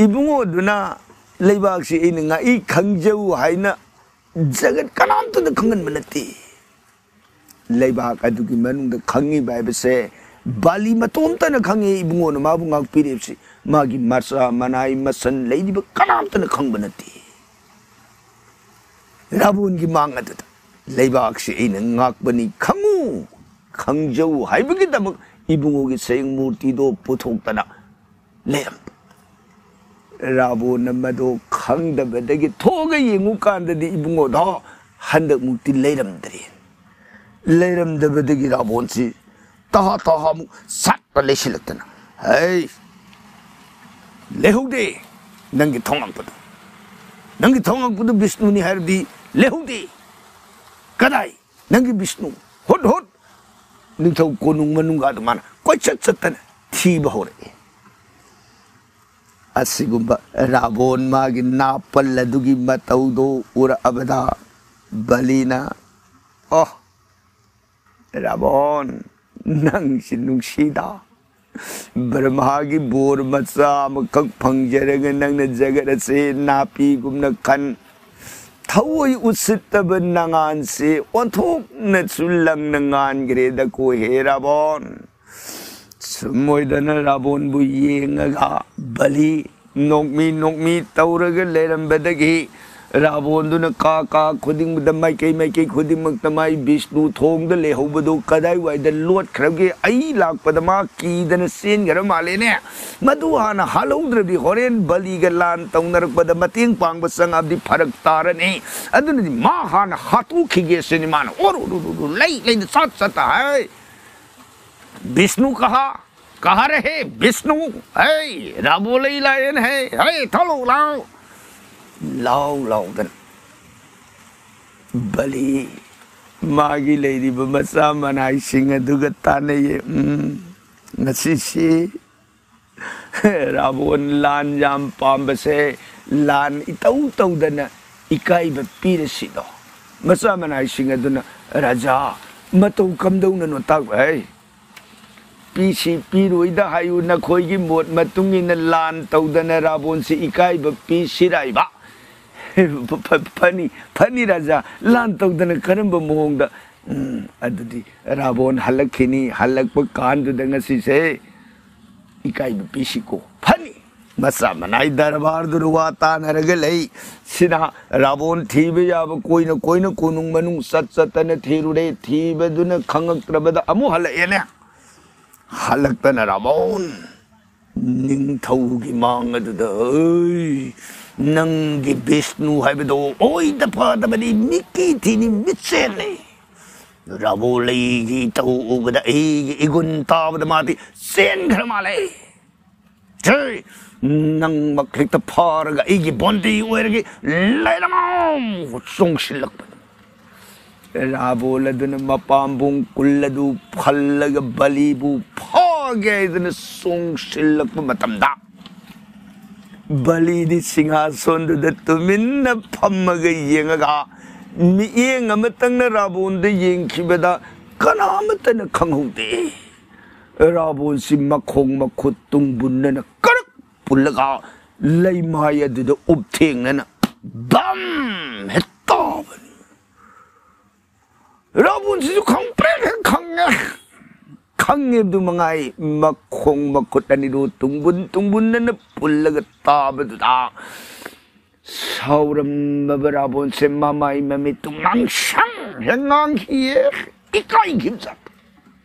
ꯏꯕꯨꯡꯉꯣꯗꯨꯅ, "ꯂꯩꯕꯥꯛꯁꯤ ꯑꯩꯅ ꯉꯥꯛꯏ, ꯈꯪꯖꯧ" ꯍꯥꯏꯅ ꯖꯒꯠ ꯀꯅꯥꯝꯇꯗ ꯈꯪꯍꯟꯕ ꯅꯠꯇꯦ꯫ ꯂꯩꯕꯥꯛ ꯑꯗꯨꯒꯤ ꯃꯅꯨꯡꯗ ꯈꯪꯉꯤꯕ ꯍꯥꯏꯕꯁꯦ ꯕꯥꯂꯤ ꯃꯇꯣꯝꯇꯅ ꯈꯪꯉꯤ꯫ ꯏꯕꯨꯡꯉꯣꯅ ꯃꯥꯕꯨ ꯉꯥꯛꯄꯤꯔꯤꯕꯁꯤ ꯃꯥꯒꯤ ꯃꯆꯥ, ꯃꯅꯥꯏ, ꯃꯁꯟ ꯂꯩꯔꯤꯕ ꯀꯅꯥꯝꯇꯅ ꯈꯪꯕ ꯅꯠꯇꯦ꯫ ꯔꯥꯕꯣꯟꯒꯤ ꯃꯥꯡ ꯑꯗꯨꯗ, "ꯂꯩꯕꯥꯛꯁꯤ ꯑꯩꯅ ꯉꯥꯛꯄꯅꯤ, ꯈꯪꯉꯨ, ꯈꯪꯖꯧ" ꯍꯥꯏꯕꯒꯤꯗꯃꯛ ꯏꯕꯨꯡꯉꯣꯒꯤ ꯁꯌꯦꯡ ꯃꯨꯔꯇꯤꯗꯣ ꯄꯨꯊꯣꯛꯇꯅ ꯂꯩꯔꯝꯕ꯫ ꯔꯥꯕꯣꯟꯅ ꯃꯗꯣ ꯈꯪꯗꯕꯗꯒꯤ ꯊꯣꯛꯑꯒ ꯌꯦꯡꯉꯨꯀꯥꯟꯗꯗꯤ ꯏꯕꯨꯡꯉꯣꯗꯣ ꯍꯟꯗꯛꯃꯨꯛꯇꯤ ꯂꯩꯔꯝꯗ꯭ꯔꯦ꯫ ꯂꯩꯔꯝꯗꯕꯗꯒꯤ ꯔꯥꯕꯣꯟꯁꯤ ꯇꯍꯥ ꯇꯍꯥꯃꯨꯛ ꯁꯠꯇ ꯂꯩꯁꯤꯜꯂꯛꯇꯅ, "ꯍꯩ, ꯂꯩꯍꯧꯗꯦ ꯅꯪꯒꯤ ꯊꯣꯉꯛꯄꯗꯣ꯫ ꯅꯪꯒꯤ ꯊꯣꯉꯛꯄꯗꯣ ꯕꯤꯁꯅꯨꯅꯤ ꯍꯥꯏꯔꯗꯤ ꯂꯩꯍꯧꯗꯦ꯫ ꯀꯗꯥꯏ ꯅꯪꯒꯤ ꯕꯤꯁꯅꯨ? ꯍꯨꯠ ꯍꯨꯠ!" ꯅꯤꯡꯊꯧ ꯀꯣꯅꯨꯡ ꯃꯅꯨꯡꯒ ꯑꯗꯨ ꯃꯥꯅ ꯀꯣꯏꯆꯠ ꯆꯠꯇꯅ ꯊꯤꯕ ꯍꯧꯔꯛꯏ꯫ ꯑꯁꯤꯒꯨꯝꯕ ꯔꯥꯕꯣꯟ ꯃꯥꯒꯤ ꯅꯥꯄꯜ ꯑꯗꯨꯒꯤ ꯃꯇꯧꯗꯣ ꯎꯔꯛꯑꯕꯗ ꯕꯂꯤꯅ, "ꯑꯣ, ꯔꯥꯕꯣꯟ, ꯅꯪꯁꯤ ꯅꯨꯡꯁꯤꯗ꯫ ꯕ꯭ꯔꯍꯃꯥꯒꯤ ꯕꯣꯔ ꯃꯆꯥ ꯑꯃꯈꯛ ꯐꯪꯖꯔꯒ ꯅꯪꯅ ꯖꯒꯠ ꯑꯁꯦ ꯅꯥꯄꯤꯒꯨꯝꯅ ꯈꯟ, ꯊꯑꯣꯏ ꯎꯁꯤꯠꯇꯕ ꯅꯉꯥꯟꯁꯦ ꯑꯣꯟꯊꯣꯛꯅꯁꯨ ꯂꯪꯅ ꯉꯥꯟꯈ꯭ꯔꯦꯗꯀꯣ ꯍꯦ ꯔꯥꯕꯣꯟ!" ꯁꯨꯝ ꯑꯣꯏꯗꯅ ꯔꯥꯕꯣꯟꯕꯨ ꯌꯦꯡꯉꯒ ꯕꯂꯤ ꯅꯣꯛꯃꯤ ꯅꯣꯛꯃꯤ ꯇꯧꯔꯒ ꯂꯩꯔꯝꯕꯗꯒꯤ ꯔꯥꯕꯣꯟꯗꯨꯅ ꯀꯥ ꯀꯥ ꯈꯨꯗꯤꯡꯃꯛꯇ, ꯃꯥꯏꯀꯩ ꯃꯥꯏꯀꯩ ꯈꯨꯗꯤꯡꯃꯛꯇ ꯃꯥꯏ ꯕꯤꯁꯅꯨ ꯊꯣꯡꯗ ꯂꯩꯍꯧꯕꯗꯨ ꯀꯗꯥꯏꯋꯥꯏꯗ ꯂꯣꯠꯈ꯭ꯔꯒꯦ? ꯑꯩ ꯂꯥꯛꯄꯗ ꯃꯥ ꯀꯤꯗꯅ ꯆꯦꯟꯈ꯭ꯔ ꯃꯥꯜꯂꯦꯅꯦ꯫ ꯃꯗꯨ ꯍꯥꯟꯅ ꯍꯥꯠꯍꯧꯗ꯭ꯔꯗꯤ ꯍꯣꯔꯦꯟ ꯕꯂꯤꯒ ꯂꯥꯟ ꯇꯧꯅꯔꯛꯄꯗ ꯃꯇꯦꯡ ꯄꯥꯡꯕ ꯆꯪꯉꯕꯗꯤ ꯐꯔꯛ ꯇꯥꯔꯅꯤ꯫ ꯑꯗꯨꯅꯗꯤ ꯃꯥ ꯍꯥꯟꯅ ꯍꯥꯠꯇꯣꯛꯈꯤꯒꯦ ꯁꯤꯅꯤ ꯃꯥꯅ ꯑꯣꯔꯣ ꯂꯩ ꯂꯩꯅ ꯆꯠ ꯆꯠꯇ ꯍꯥꯏ꯫ "ꯕꯤꯁꯅꯨ ꯀꯍꯥ, ꯀꯍꯥ ꯔꯍꯦ ꯕꯤꯁꯅꯨ? ꯍꯦ, ꯔꯥꯕꯣ ꯂꯩ ꯂꯥꯛꯑꯦꯅ ꯍꯦ, ꯍꯦ, ꯊꯣꯛꯂꯛꯑꯣ, ꯂꯥꯎ, ꯂꯥꯎ, ꯂꯥꯎꯗꯅ ꯕꯂꯤ ꯃꯥꯒꯤ ꯂꯩꯔꯤꯕ ꯃꯆꯥ ꯃꯅꯥꯏꯁꯤꯡ ꯑꯗꯨꯒ ꯇꯥꯟꯅꯩꯌꯦ꯫ ꯎꯝ, ꯉꯁꯤꯁꯤ ꯔꯥꯕꯣꯟ ꯂꯥꯟ ꯌꯥꯝ ꯄꯥꯝꯕꯁꯦ ꯂꯥꯟ ꯏꯇꯧ ꯇꯧꯗꯅ ꯏꯀꯥꯏꯕ ꯄꯤꯔꯁꯤꯗꯣ?" ꯃꯆꯥ ꯃꯅꯥꯏꯁꯤꯡ ꯑꯗꯨꯅ, "ꯔꯥꯖꯥ, ꯃꯇꯧ ꯀꯝꯗꯧꯅꯅꯣ ꯇꯥꯛꯂꯣ ꯍꯩ꯫ ꯄꯤꯁꯤ ꯄꯤꯔꯣꯏꯗ ꯍꯥꯏꯌꯨ, ꯅꯈꯣꯏꯒꯤ ꯃꯣꯠ ꯃꯇꯨꯡ ꯏꯟꯅ ꯂꯥꯟ ꯇꯧꯗꯅ ꯔꯥꯕꯣꯟꯁꯤ ꯏꯀꯥꯏꯕ ꯄꯤꯁꯤꯔꯥꯏꯕ?" "ꯐ-, ꯐ-, ꯐꯅꯤ, ꯐꯅꯤ ꯔꯥꯖꯥ, ꯂꯥꯟ ꯇꯧꯗꯅ ꯀꯔꯝꯕ ꯃꯑꯣꯡꯗ?" "ꯎꯝ, ꯑꯗꯨꯗꯤ ꯔꯥꯕꯣꯟ ꯍꯜꯂꯛꯈꯤꯅꯤ, ꯍꯜꯂꯛꯄ ꯀꯥꯟꯗꯨꯗ ꯉꯁꯤꯁꯦ ꯏꯀꯥꯏꯕ ꯄꯤꯁꯤꯀꯣ?" "ꯐꯅꯤ!" ꯃꯆꯥ ꯃꯅꯥꯏ ꯗꯔꯕꯥꯔꯗꯨꯗ ꯋꯥ ꯇꯥꯅꯔꯒ ꯂꯩ꯫ ꯁꯤꯅ ꯔꯥꯕꯣꯟ ꯊꯤꯕ ꯌꯥꯕ ꯀꯣꯏꯅ ꯀꯣꯏꯅ ꯀꯣꯅꯨꯡ ꯃꯅꯨꯡ ꯆꯠ ꯆꯠꯇꯅ ꯊꯤꯔꯨꯔꯦ꯫ ꯊꯤꯕꯗꯨꯅ ꯈꯪꯉꯛꯇ꯭ꯔꯕꯗ ꯑꯃꯨꯛ ꯍꯜꯂꯛꯑꯦꯅꯦ꯫ ꯍꯜꯂꯛꯇꯅ ꯔꯥꯕꯣꯟ, ꯅꯤꯡꯊꯧꯒꯤ ꯃꯥꯡ ꯑꯗꯨꯗ, "ꯑꯩ, ꯅꯪꯒꯤ ꯕꯤꯁꯅꯨ ꯍꯥꯏꯕꯗꯣ ꯑꯣꯏꯗ ꯄꯥꯗꯕꯅꯤ, ꯃꯤꯠꯀꯤ ꯊꯤꯅꯤ, ꯃꯤꯠꯁꯦꯜꯅꯤ꯫ ꯔꯥꯕꯣꯟ, ꯑꯩꯒꯤ ꯏꯇꯧ ꯎꯕꯗ, ꯑꯩꯒꯤ ꯏꯒꯨꯟ ꯇꯥꯕꯗ ꯃꯥꯗꯤ ꯆꯦꯟꯈ꯭ꯔ ꯃꯥꯜꯂꯦ꯫ "ꯁꯦ, ꯅꯪꯃꯛ ꯍꯦꯛꯇ ꯐꯥꯔꯒ ꯑꯩꯒꯤ ꯕꯣꯟꯗꯤ ꯑꯣꯏꯔꯒꯦ, ꯂꯩꯔꯝꯃꯣ!" ꯆꯣꯡꯁꯤꯜꯂꯛꯄꯅꯤ꯫ ꯔꯥꯕꯣꯟ ꯑꯗꯨꯅ ꯃꯄꯥꯝꯕꯣꯝ ꯀꯨꯜ ꯑꯗꯨ ꯐꯜꯂꯒ ꯕꯂꯤꯕꯨ ꯐꯥꯒꯦ ꯍꯥꯏꯗꯅ ꯆꯣꯡꯁꯤꯜꯂꯛꯄ ꯃꯇꯝꯗ, ꯕꯂꯤꯗꯤ ꯁꯤꯡꯍꯥꯁꯣꯟꯗꯨꯗ ꯇꯨꯃꯤꯟꯅ ꯐꯝꯃꯒ ꯌꯦꯡꯉꯒ, ꯃꯤꯠꯌꯦꯡ ꯑꯃꯇꯪꯅ ꯔꯥꯕꯣꯟꯗ ꯌꯦꯡꯈꯤꯕꯗ ꯀꯅꯥ ꯑꯃꯠꯇꯅ ꯈꯪꯍꯧꯗꯦ꯫ ꯔꯥꯕꯣꯟꯁꯤ ꯃꯈꯣꯡ ꯃꯈꯨꯠ ꯇꯨꯡꯕꯨꯟꯅꯅ ꯀꯔꯛ ꯄꯨꯜꯂꯒ ꯂꯩꯃꯥꯏ ꯑꯗꯨꯗ ꯎꯞꯊꯦꯡꯅꯅ ꯕꯝ ꯍꯦꯛ ꯇꯥꯕꯅꯤ꯫ ꯔꯥꯕꯣꯟꯁꯤꯁꯨ ꯈꯪꯄ꯭ꯔꯦꯛ ꯍꯦꯛ ꯈꯪꯉꯦ꯫ ꯈꯪꯉꯦ ꯑꯗꯨ ꯃꯉꯥꯏ, ꯃꯈꯣꯡ ꯃꯈꯨꯠ ꯑꯅꯤꯗꯨ ꯇꯨꯡꯕꯨꯟ ꯇꯨꯡꯕꯨꯟꯅꯅ ꯄꯨꯜꯂꯒ ꯇꯥꯕꯗꯨꯗ ꯁꯥꯎꯔꯝꯃꯕ ꯔꯥꯕꯣꯟꯁꯦ ꯃꯃꯥꯏ ꯃꯃꯤꯠꯇꯨ ꯉꯥꯡꯁꯪ ꯍꯦꯛ ꯉꯥꯡꯈꯤꯌꯦ꯫ ꯏꯀꯥꯏꯈꯤꯕꯖꯥꯠ꯫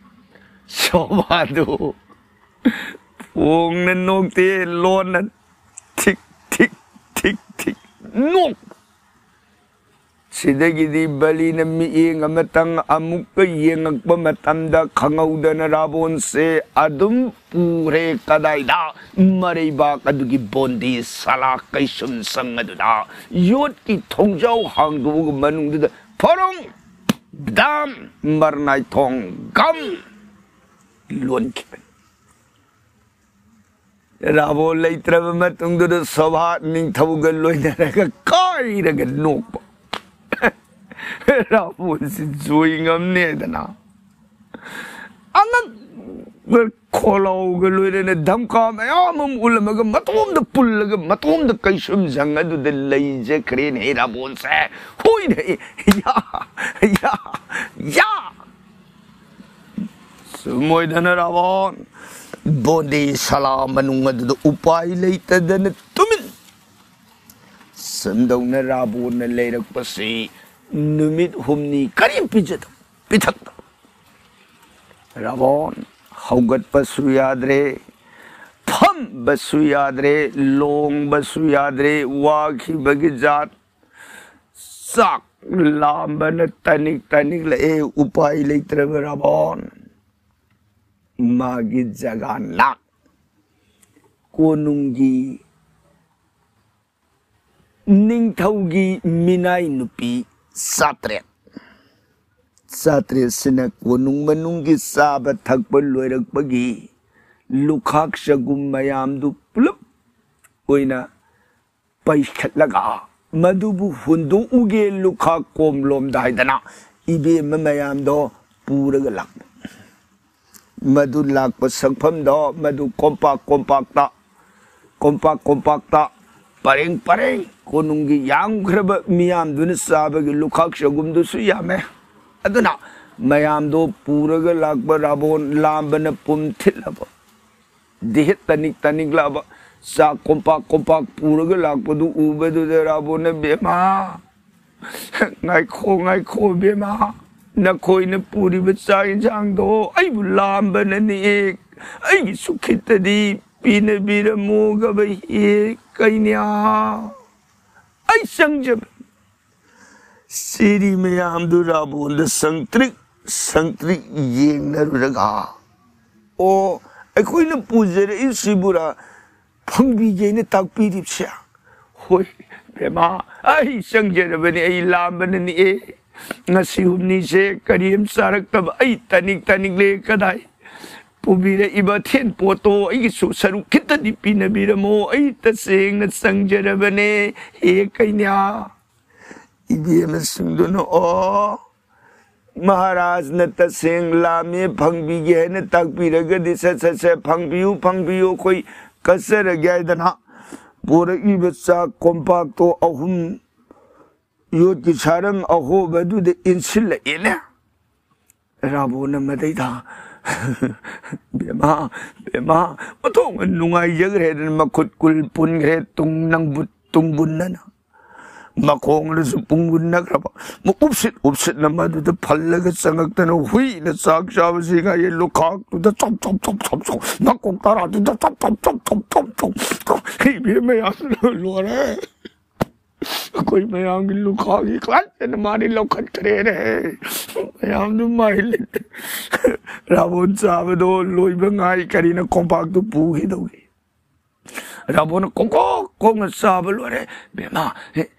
ꯁꯣꯚꯥꯗꯨ ꯐꯣꯡꯅ ꯅꯣꯛꯇꯦ, ꯂꯣꯟꯅ ꯊꯤꯛ ꯊꯤꯛ ꯊꯤꯛ ꯊꯤꯛ ꯅꯣꯛ꯫ ꯁꯤꯗꯒꯤꯗꯤ ꯕꯂꯤꯅ ꯃꯤꯠꯌꯦꯡ ꯑꯃꯇꯪ ꯑꯃꯨꯛꯀ ꯌꯦꯡꯉꯛꯄ ꯃꯇꯝꯗ, ꯈꯪꯍꯧꯗꯅ ꯔꯥꯕꯣꯟꯁꯦ ꯑꯗꯨꯝ ꯄꯨꯔꯦ꯫ ꯀꯗꯥꯏꯗ? ꯃꯔꯩꯕꯥꯛ ꯑꯗꯨꯒꯤ ꯕꯣꯟꯗꯤ ꯁꯂꯥ ꯀꯩꯁꯨꯝ ꯁꯪ ꯑꯗꯨꯗ, ꯌꯣꯠꯀꯤ ꯊꯣꯡꯖꯥꯎ ꯍꯥꯡꯗꯣꯛꯑꯒ ꯃꯅꯨꯡꯗꯨꯗ ꯐꯔꯣꯡ ꯗꯥꯝ, ꯃꯔꯅꯥꯏ ꯊꯣꯡ ꯒꯝ ꯂꯣꯟꯈꯤꯕꯅꯤ꯫ ꯔꯥꯕꯣꯟ ꯂꯩꯇ꯭ꯔꯕ ꯃꯇꯨꯡꯗꯨꯗ ꯁꯣꯚꯥ ꯅꯤꯡꯊꯧꯒ ꯂꯣꯏꯅꯔꯒ ꯀꯥꯏꯔꯒ ꯅꯣꯛꯄ꯫ ꯔꯥꯕꯣꯟꯁꯤ ꯖꯣꯏ ꯉꯝꯅꯦꯗꯅ ꯑꯉꯛꯄ ꯈꯣꯜꯂꯥꯎꯒ ꯂꯣꯏꯅꯅ ꯙꯝꯀꯥ ꯃꯌꯥꯝ ꯑꯃ ꯎꯠꯂꯝꯃꯒ ꯃꯇꯣꯝꯗ ꯄꯨꯜꯂꯒ ꯃꯇꯣꯝꯗ ꯀꯩꯁꯨꯝꯁꯪ ꯑꯗꯨꯗ ꯂꯩꯖꯈ꯭ꯔꯦꯅꯦ ꯔꯥꯕꯣꯟꯁꯦ꯫ ꯍꯣꯏꯅꯦ, ꯌꯥ, ꯌꯥ, ꯌꯥ꯫ ꯁꯨꯝ ꯑꯣꯏꯗꯅ ꯔꯥꯕꯣꯟ ꯕꯣꯟꯗꯤ ꯁꯂꯥ ꯃꯅꯨꯡ ꯑꯗꯨꯗ ꯎꯄꯥꯏ ꯂꯩꯇꯗꯅ ꯇꯨꯃꯤꯟ ꯁꯨꯝꯗꯧꯅ ꯔꯥꯕꯣꯟꯅ ꯂꯩꯔꯛꯄꯁꯤ ꯅꯨꯃꯤꯠ ꯍꯨꯝꯅꯤ ꯀꯔꯤꯝ ꯄꯤꯖꯗꯕ, ꯄꯤꯊꯛꯇꯕ꯫ ꯔꯥꯕꯣꯟ ꯍꯧꯒꯠꯄꯁꯨ ꯌꯥꯗ꯭ꯔꯦ, ꯐꯝꯕꯁꯨ ꯌꯥꯗ꯭ꯔꯦ, ꯂꯣꯡꯕꯁꯨ ꯌꯥꯗ꯭ꯔꯦ, ꯋꯥꯈꯤꯕꯒꯤ ꯖꯥꯠ꯫ ꯆꯥꯛ ꯂꯥꯝꯕꯅ ꯇꯅꯤꯛ ꯇꯅꯤꯛ ꯂꯛꯑꯦ, ꯎꯄꯥꯏ ꯂꯩꯇ꯭ꯔꯕ ꯔꯥꯕꯣꯟ꯫ ꯃꯥꯒꯤ ꯖꯒꯥ ꯅꯥꯛ ꯀꯣꯅꯨꯡꯒꯤ ꯅꯤꯡꯊꯧꯒꯤ ꯃꯤꯅꯥꯏ ꯅꯨꯄꯤ ꯆꯥꯇ꯭ꯔꯦꯠ꯫ ꯆꯥꯇ꯭ꯔꯦꯠꯁꯤꯅ ꯀꯣꯅꯨꯡ ꯃꯅꯨꯡꯒꯤ ꯆꯥꯕ ꯊꯛꯄ ꯂꯣꯏꯔꯛꯄꯒꯤ ꯂꯨꯈꯥꯛ ꯆꯒꯨꯝ ꯃꯌꯥꯝꯗꯨ ꯄꯨꯂꯞ ꯑꯣꯏꯅ ꯄꯩꯈꯠꯂꯒ ꯃꯗꯨꯕꯨ ꯍꯨꯟꯗꯣꯛꯎꯒꯦ ꯂꯨꯈꯥꯛ ꯀꯣꯝꯂꯣꯝꯗ ꯍꯥꯏꯗꯅ ꯏꯕꯦꯝꯃ ꯃꯌꯥꯝꯗꯣ ꯄꯨꯔꯒ ꯂꯥꯛꯄ꯫ ꯃꯗꯨ ꯂꯥꯛꯄ ꯁꯛꯐꯝꯗꯣ ꯃꯗꯨ ꯀꯣꯝꯄꯥꯛ ꯀꯣꯝꯄꯥꯛꯇ, ꯀꯣꯝꯄꯥꯛ ꯀꯣꯝꯄꯥꯛꯇ, ꯄꯔꯦꯡ ꯄꯔꯦꯡ ꯀꯣꯅꯨꯡꯒꯤ ꯌꯥꯝꯈ꯭ꯔꯕ ꯃꯤꯌꯥꯝꯗꯨꯅ ꯆꯥꯕꯒꯤ ꯂꯨꯈꯥꯛ ꯆꯒꯨꯝꯗꯨꯁꯨ ꯌꯥꯝꯃꯦ꯫ ꯑꯗꯨꯅ ꯃꯌꯥꯝꯗꯣ ꯄꯨꯔꯒ ꯂꯥꯛꯄ ꯔꯥꯕꯣꯟ ꯂꯥꯝꯕꯅ ꯄꯨꯝ ꯊꯤꯜꯂꯕ꯫ ꯗꯤꯍꯤꯠ ꯇꯅꯤꯛ ꯇꯅꯤꯛ ꯂꯥꯕ ꯆꯥꯛ ꯀꯣꯝꯄꯥꯛ ꯀꯣꯝꯄꯥꯛ ꯄꯨꯔꯒ ꯂꯥꯛꯄꯗꯨ ꯎꯕꯗꯨꯗ ꯔꯥꯕꯣꯟꯅ, "ꯕꯦꯝꯃ, ꯉꯥꯏꯈꯣ, ꯉꯥꯏꯈꯣ, ꯕꯦꯝꯃ, ꯅꯈꯣꯏꯅ ꯄꯨꯔꯤꯕ ꯆꯥꯛ ꯌꯦꯟꯁꯥꯡꯗꯣ ꯑꯩꯕꯨ ꯂꯥꯝꯕꯅꯅꯤ꯫ ꯑꯩꯒꯤꯁꯨ ꯈꯤꯇꯗꯤ ꯄꯤꯅꯕꯤꯔꯝꯃꯣ, ꯒꯕꯩ ꯍꯦ ꯀꯩꯅ꯭ꯌꯥ꯫ ꯑꯩ ꯆꯪꯖꯕ"꯫ ꯁꯤꯔꯤ ꯃꯌꯥꯝꯗꯨ ꯔꯥꯕꯣꯟꯗ ꯁꯪꯇ꯭ꯔꯤꯛ ꯁꯪꯇ꯭ꯔꯤꯛ ꯌꯦꯡꯅꯔꯨꯔꯒ, "ꯑꯣ, ꯑꯩꯈꯣꯏꯅ ꯄꯨꯖꯔꯛꯏꯁꯤꯕꯨꯔꯥ ꯐꯪꯕꯤꯒꯦꯅ ꯇꯥꯛꯄꯤꯔꯤꯕꯁꯦ?" "ꯍꯣꯏ, ꯕꯦꯝꯃ, ꯑꯩ ꯆꯪꯖꯔꯕꯅꯤ, ꯑꯩ ꯂꯥꯝꯕꯅꯅꯤ꯫ ꯑꯦ, ꯉꯁꯤ ꯍꯨꯝꯅꯤꯁꯦ ꯀꯔꯤꯝ ꯆꯥꯔꯛꯇꯕ ꯑꯩ ꯇꯅꯤꯛ ꯇꯅꯤꯛꯂꯦ꯫ ꯀꯗꯥꯏ ꯄꯨꯕꯤꯔꯛꯏꯕ ꯑꯊꯦꯟ ꯄꯣꯠꯇꯣ ꯑꯩꯒꯤꯁꯨ ꯁꯔꯨꯛ ꯈꯤꯇꯗꯤ ꯄꯤꯅꯕꯤꯔꯝꯃꯣ, ꯑꯩ ꯇꯁꯦꯡꯅ ꯆꯪꯖꯔꯕꯅꯦ, ꯍꯦ ꯀꯩꯅ꯭ꯌꯥ"꯫ ꯏꯕꯦꯝꯃꯁꯤꯡꯗꯨꯅ, "ꯑꯣ, ꯃꯍꯥꯔꯥꯖꯅ ꯇꯁꯦꯡ ꯂꯥꯝꯃꯦ, ꯐꯪꯕꯤꯒꯦ ꯍꯥꯏꯅ ꯇꯥꯛꯄꯤꯔꯒꯗꯤ ꯁꯠ ꯁꯠ ꯁꯠ ꯐꯪꯕꯤꯌꯨ, ꯐꯪꯕꯤꯌꯨ, ꯑꯩꯈꯣꯏ ꯀꯠꯆꯔꯒꯦ" ꯍꯥꯏꯗꯅ ꯄꯣꯔꯛꯏꯕ ꯆꯥꯛ ꯀꯣꯝꯄꯥꯛꯇꯣ ꯑꯍꯨꯝ, ꯌꯣꯠꯀꯤ ꯁꯥꯔꯪ ꯑꯍꯣꯕꯗꯨꯗ ꯏꯟꯁꯤꯜꯂꯛꯑꯦꯅꯦ꯫ ꯔꯥꯕꯣꯟꯅ ꯃꯗꯩꯗ, "ꯕꯦꯝꯃ, ꯕꯦꯝꯃ, ꯑꯣꯟꯊꯣꯛꯅ ꯅꯨꯡꯉꯥꯏꯖꯈ꯭ꯔꯦꯗꯅ", ꯃꯈꯨꯠ ꯀꯨꯜ ꯄꯨꯟꯈ꯭ꯔꯦ, ꯇꯨꯡ ꯅꯪꯕꯨ ꯇꯨꯡꯕꯨꯟꯅꯅ꯫ ꯃꯈꯣꯡꯗꯁꯨ ꯄꯨꯡꯕꯨꯟꯅꯈ꯭ꯔꯕ꯫ ꯃ-, ꯎꯞꯁꯤꯠ ꯎꯞꯁꯤꯠꯅ ꯃꯗꯨꯗ ꯐꯜꯂꯒ ꯆꯪꯉꯛꯇꯅ ꯍꯨꯏꯅ ꯆꯥꯛ ꯆꯥꯕꯁꯤ ꯉꯥꯏꯌꯦ꯫ ꯂꯨꯈꯥꯛꯇꯨꯗ ꯆꯣꯞ ꯆꯣꯞ ꯆꯣꯞ ꯆꯣꯞ ꯆꯣꯞ, ꯃꯀꯣꯛ ꯇꯔꯥꯗꯨꯗ ꯆꯣꯞ ꯆꯣꯞ ꯆꯣꯞ ꯆꯣꯞ ꯆꯣꯞ ꯆꯣꯞ ꯆꯣꯞ꯫ ꯏꯕꯦꯝꯃ ꯌꯥꯝꯅ ꯂꯣꯏꯔꯦ꯫ ꯑꯩꯈꯣꯏ ꯃꯌꯥꯝꯒꯤ ꯂꯨꯈꯥꯛꯒꯤ ꯀꯥꯟꯗꯅ ꯃꯥꯗꯤ ꯂꯧꯈꯠꯈ꯭ꯔꯦꯅꯦ꯫ ꯃꯌꯥꯝꯗꯨ ꯃꯥꯏ ꯂꯩꯇꯦ꯫ ꯔꯥꯕꯣꯟ ꯆꯥꯕꯗꯣ ꯂꯣꯏꯕ ꯉꯥꯏ ꯀꯔꯤꯅ ꯀꯣꯝꯄꯥꯛꯇꯨ ꯄꯨꯈꯤꯗꯧꯒꯤ꯫ ꯔꯥꯕꯣꯟꯅ ꯀꯣꯡꯀꯣꯛ ꯀꯣꯡꯅ ꯆꯥꯕ ꯂꯣꯏꯔꯦ꯫ "ꯕꯦꯝꯃ, ꯏ-,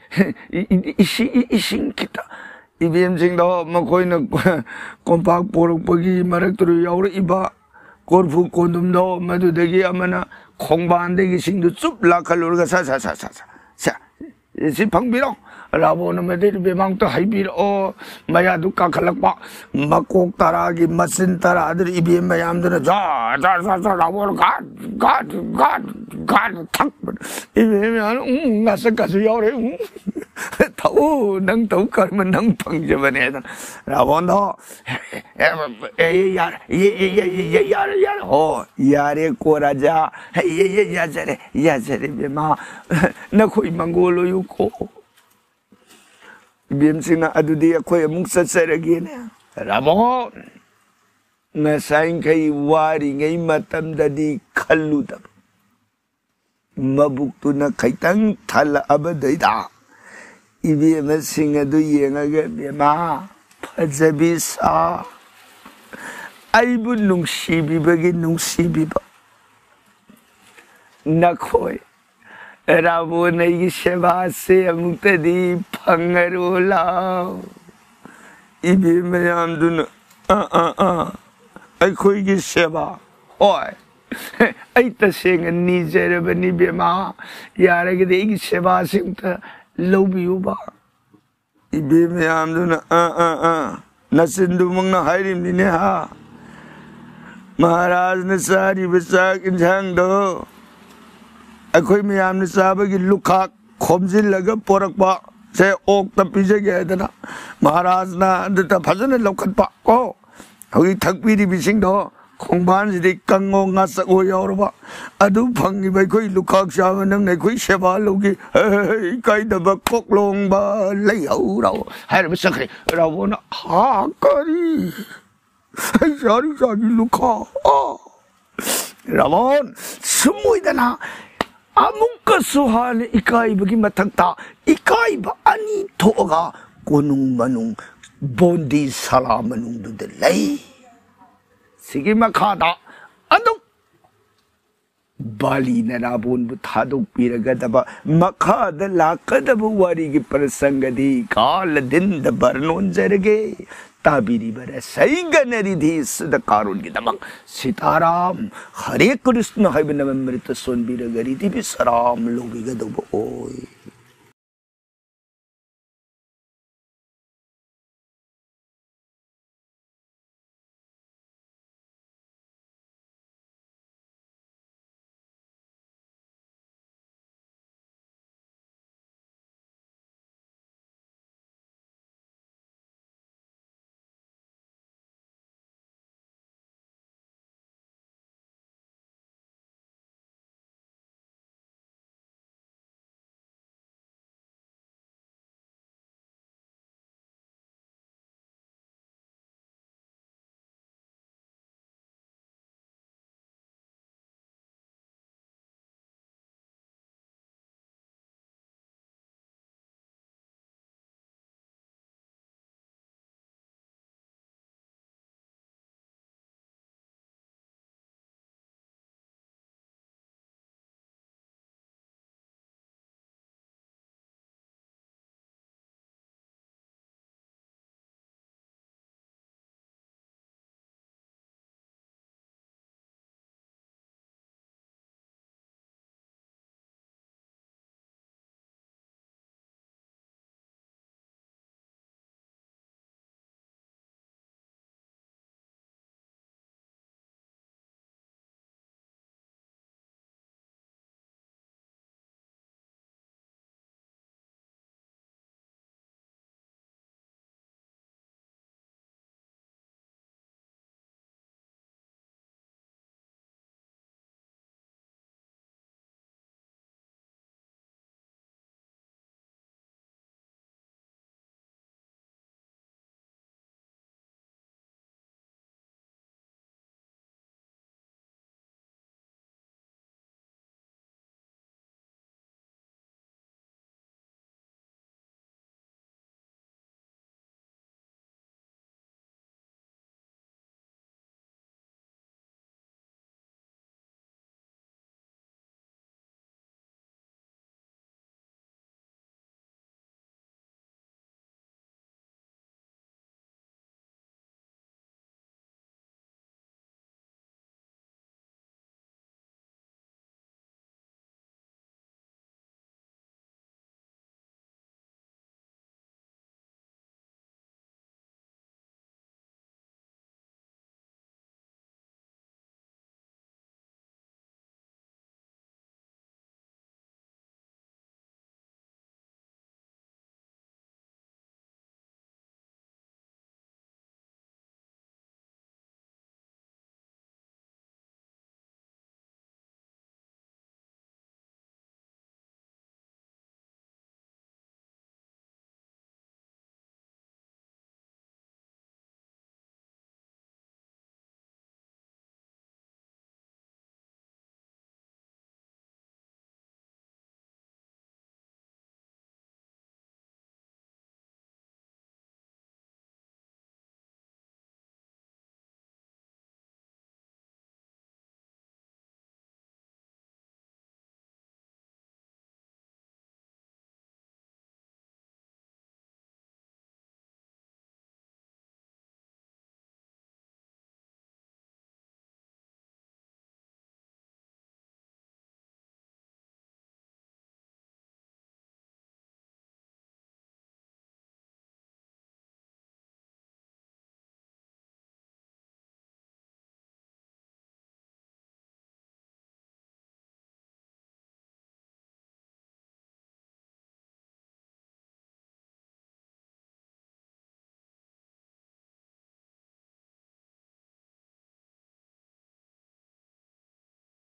ꯏ-, ꯏ-, ꯏꯁꯤꯡ, ꯏ-, ꯏꯁꯤꯡ ꯈꯤꯇ꯫" ꯏꯕꯦꯝꯁꯤꯡꯗꯣ ꯃꯈꯣꯏꯅ ꯀꯣꯝꯄꯥꯛ ꯄꯣꯔꯛꯄꯒꯤ ꯃꯔꯛꯇꯨꯗ ꯌꯥꯎꯔꯛꯏꯕ ꯀꯣꯔꯐꯨ ꯀꯣꯟꯗꯨꯝꯗꯣ, ꯃꯗꯨꯗꯒꯤ ꯑꯃꯅ ꯈꯣꯡꯕꯥꯟꯗꯒꯤ ꯏꯁꯤꯡꯗꯨ ꯆꯨꯞ ꯂꯥꯛꯈꯠꯂꯨꯔꯒ, "ꯁꯥ, ꯁꯥ, ꯁꯥ, ꯁꯥ, ꯁꯥ, ꯁꯥ, ꯁꯤ ꯐꯪꯕꯤꯔꯣ꯫" ꯔꯥꯕꯣꯟꯅ ꯃꯗꯩꯗ ꯕꯦꯃꯥꯡꯇ ꯍꯩꯕꯤꯔꯛꯑꯣ꯫ ꯃꯌꯥꯗꯨ ꯀꯥꯈꯠꯂꯛꯄ, ꯃꯀꯣꯛ ꯇꯔꯥꯒꯤ ꯃꯆꯤꯟ ꯇꯔꯥꯗꯨꯅ ꯏꯕꯦꯝ ꯃꯌꯥꯝꯗꯨꯅ ꯖꯥ, ꯖꯥ, ꯖꯥ, ꯖꯥ, Ravan guard, guard, guard, guard ꯊꯛꯄ꯫ ꯏꯕꯦꯝ ꯃꯌꯥꯝꯅ, "ꯎꯝ, ꯉꯥꯁꯛꯀꯁꯨ ꯌꯥꯎꯔꯦ, ꯎꯝ꯫ ꯊꯛꯎ, ꯅꯪ ꯇꯧ ꯀꯔꯝꯕ ꯅꯪ ꯐꯪꯖꯕꯅꯦ" ꯍꯥꯏꯗꯅ꯫ ꯔꯥꯕꯣꯟꯗꯣ, "ꯑꯦ, ꯑꯦ, ꯑꯦ, ꯌꯥꯔꯦ, ꯑꯦ, ꯑꯦ, ꯑꯦ, ꯑꯦ, ꯑꯦ, ꯌꯥꯔꯦ, ꯌꯥꯔꯦ, ꯍꯣ, ꯌꯥꯔꯦ ꯀꯣ ꯔꯥꯖꯥ, ꯑꯦ, ꯑꯦ, ꯑꯦ, ꯌꯥꯖꯔꯦ, ꯌꯥꯖꯔꯦ ꯕꯦꯃꯥ, ꯅꯈꯣꯏ ꯃꯪꯒꯣꯜ ꯑꯣꯏꯌꯨꯀꯣ꯫" ꯏꯕꯦꯝꯁꯤꯡꯅ, "ꯑꯗꯨꯗꯤ ꯑꯩꯈꯣꯏ ꯑꯃꯨꯛ ꯆꯠꯆꯔꯒꯦꯅꯦ꯫" ꯔꯥꯕꯣꯟ, ꯉꯁꯥꯏꯈꯩ ꯋꯥꯔꯤꯉꯩ ꯃꯇꯝꯗꯗꯤ ꯈꯜꯂꯨꯗꯕ ꯃꯕꯨꯛꯇꯨꯅ ꯈꯤꯇꯪ ꯊꯜꯂꯛꯑꯕꯗꯩꯗ ꯏꯕꯦꯝꯃꯁꯤꯡ ꯑꯗꯨ ꯌꯦꯡꯉꯒ, "ꯕꯦꯝꯃ, ꯐꯖꯕꯤ ꯁꯥ, ꯑꯩꯕꯨ ꯅꯨꯡꯁꯤꯕꯤꯕꯒꯤ ꯅꯨꯡꯁꯤꯕꯤꯕ, ꯅꯈꯣꯏ ꯔꯥꯕꯣꯟ ꯑꯩꯒꯤ ꯁꯦꯕꯥꯁꯦ ꯑꯃꯨꯛꯇꯗꯤ ꯐꯪꯉꯔꯣ ꯂꯥꯎ꯫" ꯏꯕꯦꯝ ꯃꯌꯥꯝꯗꯨꯅ, "ꯑꯥ, ꯑꯥ, ꯑꯥ, ꯑꯩꯈꯣꯏꯒꯤ ꯁꯦꯕꯥ? ꯍꯣꯏ, ꯑꯩ ꯇꯁꯦꯡꯅ ꯅꯤꯖꯔꯕꯅꯤ ꯕꯦꯃꯥ, ꯌꯥꯔꯒꯗꯤ ꯑꯩꯒꯤ ꯁꯦꯕꯥꯁꯦ ꯑꯃꯨꯛꯇ ꯂꯧꯕꯤꯌꯨꯕ꯫" ꯏꯕꯦꯝ ꯃꯌꯥꯝꯗꯨꯅ, "ꯑꯥ, ꯑꯥ, ꯑꯥ, ꯅꯆꯤꯟꯗꯨꯃꯛꯅ ꯍꯥꯏꯔꯤꯕꯅꯤꯅꯦ ꯍꯥ꯫ ꯃꯍꯥꯔꯥꯖꯅ ꯆꯥꯔꯤꯕ ꯆꯥꯛ ꯏꯟꯁꯥꯡꯗꯣ ꯑꯩꯈꯣꯏ ꯃꯌꯥꯝꯅ ꯆꯥꯕꯒꯤ ꯂꯨꯈꯥꯛ ꯈꯣꯝꯖꯤꯜꯂꯒ ꯄꯣꯔꯛꯄ ꯁꯦ ꯑꯣꯛꯇ ꯄꯤꯖꯒꯦ ꯍꯥꯏꯗꯅ ꯃꯍꯥꯔꯥꯖꯅ ꯑꯗꯨꯗ ꯐꯖꯅ ꯂꯧꯈꯠꯄ ꯀꯣ꯫ ꯍꯧꯖꯤꯛ ꯊꯛꯄꯤꯔꯤꯕꯁꯤꯡꯗꯣ ꯈꯣꯡꯕꯥꯟꯁꯤꯗꯤ ꯀꯪꯉꯣ ꯉꯥꯆꯛꯑꯣ ꯌꯥꯎꯔꯕ꯫ ꯑꯗꯨ ꯐꯪꯉꯤꯕ ꯑꯩꯈꯣꯏ ꯂꯨꯈꯥꯛ ꯆꯥꯕ ꯅꯪꯅ ꯑꯩꯈꯣꯏ ꯁꯦꯕꯥ ꯂꯧꯒꯦ꯫ ꯍꯦ, ꯍꯦ, ꯍꯦ, ꯏꯀꯥꯏꯗꯕ ꯀꯣꯛꯂꯣꯡꯕ ꯂꯩꯍꯧꯔꯣ" ꯍꯥꯏꯔꯕ ꯆꯠꯈ꯭ꯔꯦ꯫ ꯔꯥꯕꯣꯟꯅ, "ꯍꯥ, ꯀꯔꯤ? ꯑꯩ ꯆꯥꯔꯤ ꯆꯥꯔꯤ ꯂꯨꯈꯥꯛ? ꯑꯥ!" ꯔꯥꯕꯣꯟ, ꯁꯨꯝ ꯑꯣꯏꯗꯅ ꯑꯃꯨꯛꯀꯁꯨ ꯍꯥꯟꯅ ꯏꯀꯥꯏꯕꯒꯤ ꯃꯊꯛꯇ ꯏꯀꯥꯏꯕ ꯑꯅꯤ ꯊꯣꯛꯑꯒ ꯀꯣꯅꯨꯡ ꯃꯅꯨꯡ ꯕꯣꯟꯗꯤ ꯁꯥꯂꯥ ꯃꯅꯨꯡꯗꯨꯗ ꯂꯩ꯫ ꯁꯤꯒꯤ ꯃꯈꯥꯗ ꯑꯗꯨꯝ ꯕꯥꯂꯤꯅ ꯔꯥꯕꯣꯟꯕꯨ ꯊꯥꯗꯣꯛꯄꯤꯔꯒꯗꯕ ꯃꯈꯥꯗ ꯂꯥꯛꯀꯗꯕ ꯋꯥꯔꯤꯒꯤ ꯄ꯭ꯔꯁꯪꯒꯗꯤ ꯀꯥꯂꯗꯤꯟꯗ ꯕꯔꯅꯣꯟꯖꯔꯒꯦ꯫ ꯇꯥꯕꯤꯔꯤꯕ ꯔꯁꯩꯒꯅ ꯔꯤꯙꯤ ꯁꯤꯗ ꯀꯥꯔꯣꯟꯒꯤꯗꯃꯛ ꯁꯤꯇꯥꯔꯥꯝ ꯍꯔꯦ ꯀ꯭ꯔꯤꯁꯅ ꯍꯥꯏꯕ ꯅꯃꯃ꯭ꯔꯤꯇ ꯁꯣꯟꯕꯤꯔꯒ ꯔꯤꯙꯤꯕꯤ ꯁꯔꯥꯝ ꯂꯧꯕꯤꯒꯗꯧꯕ ꯑꯣꯏ꯫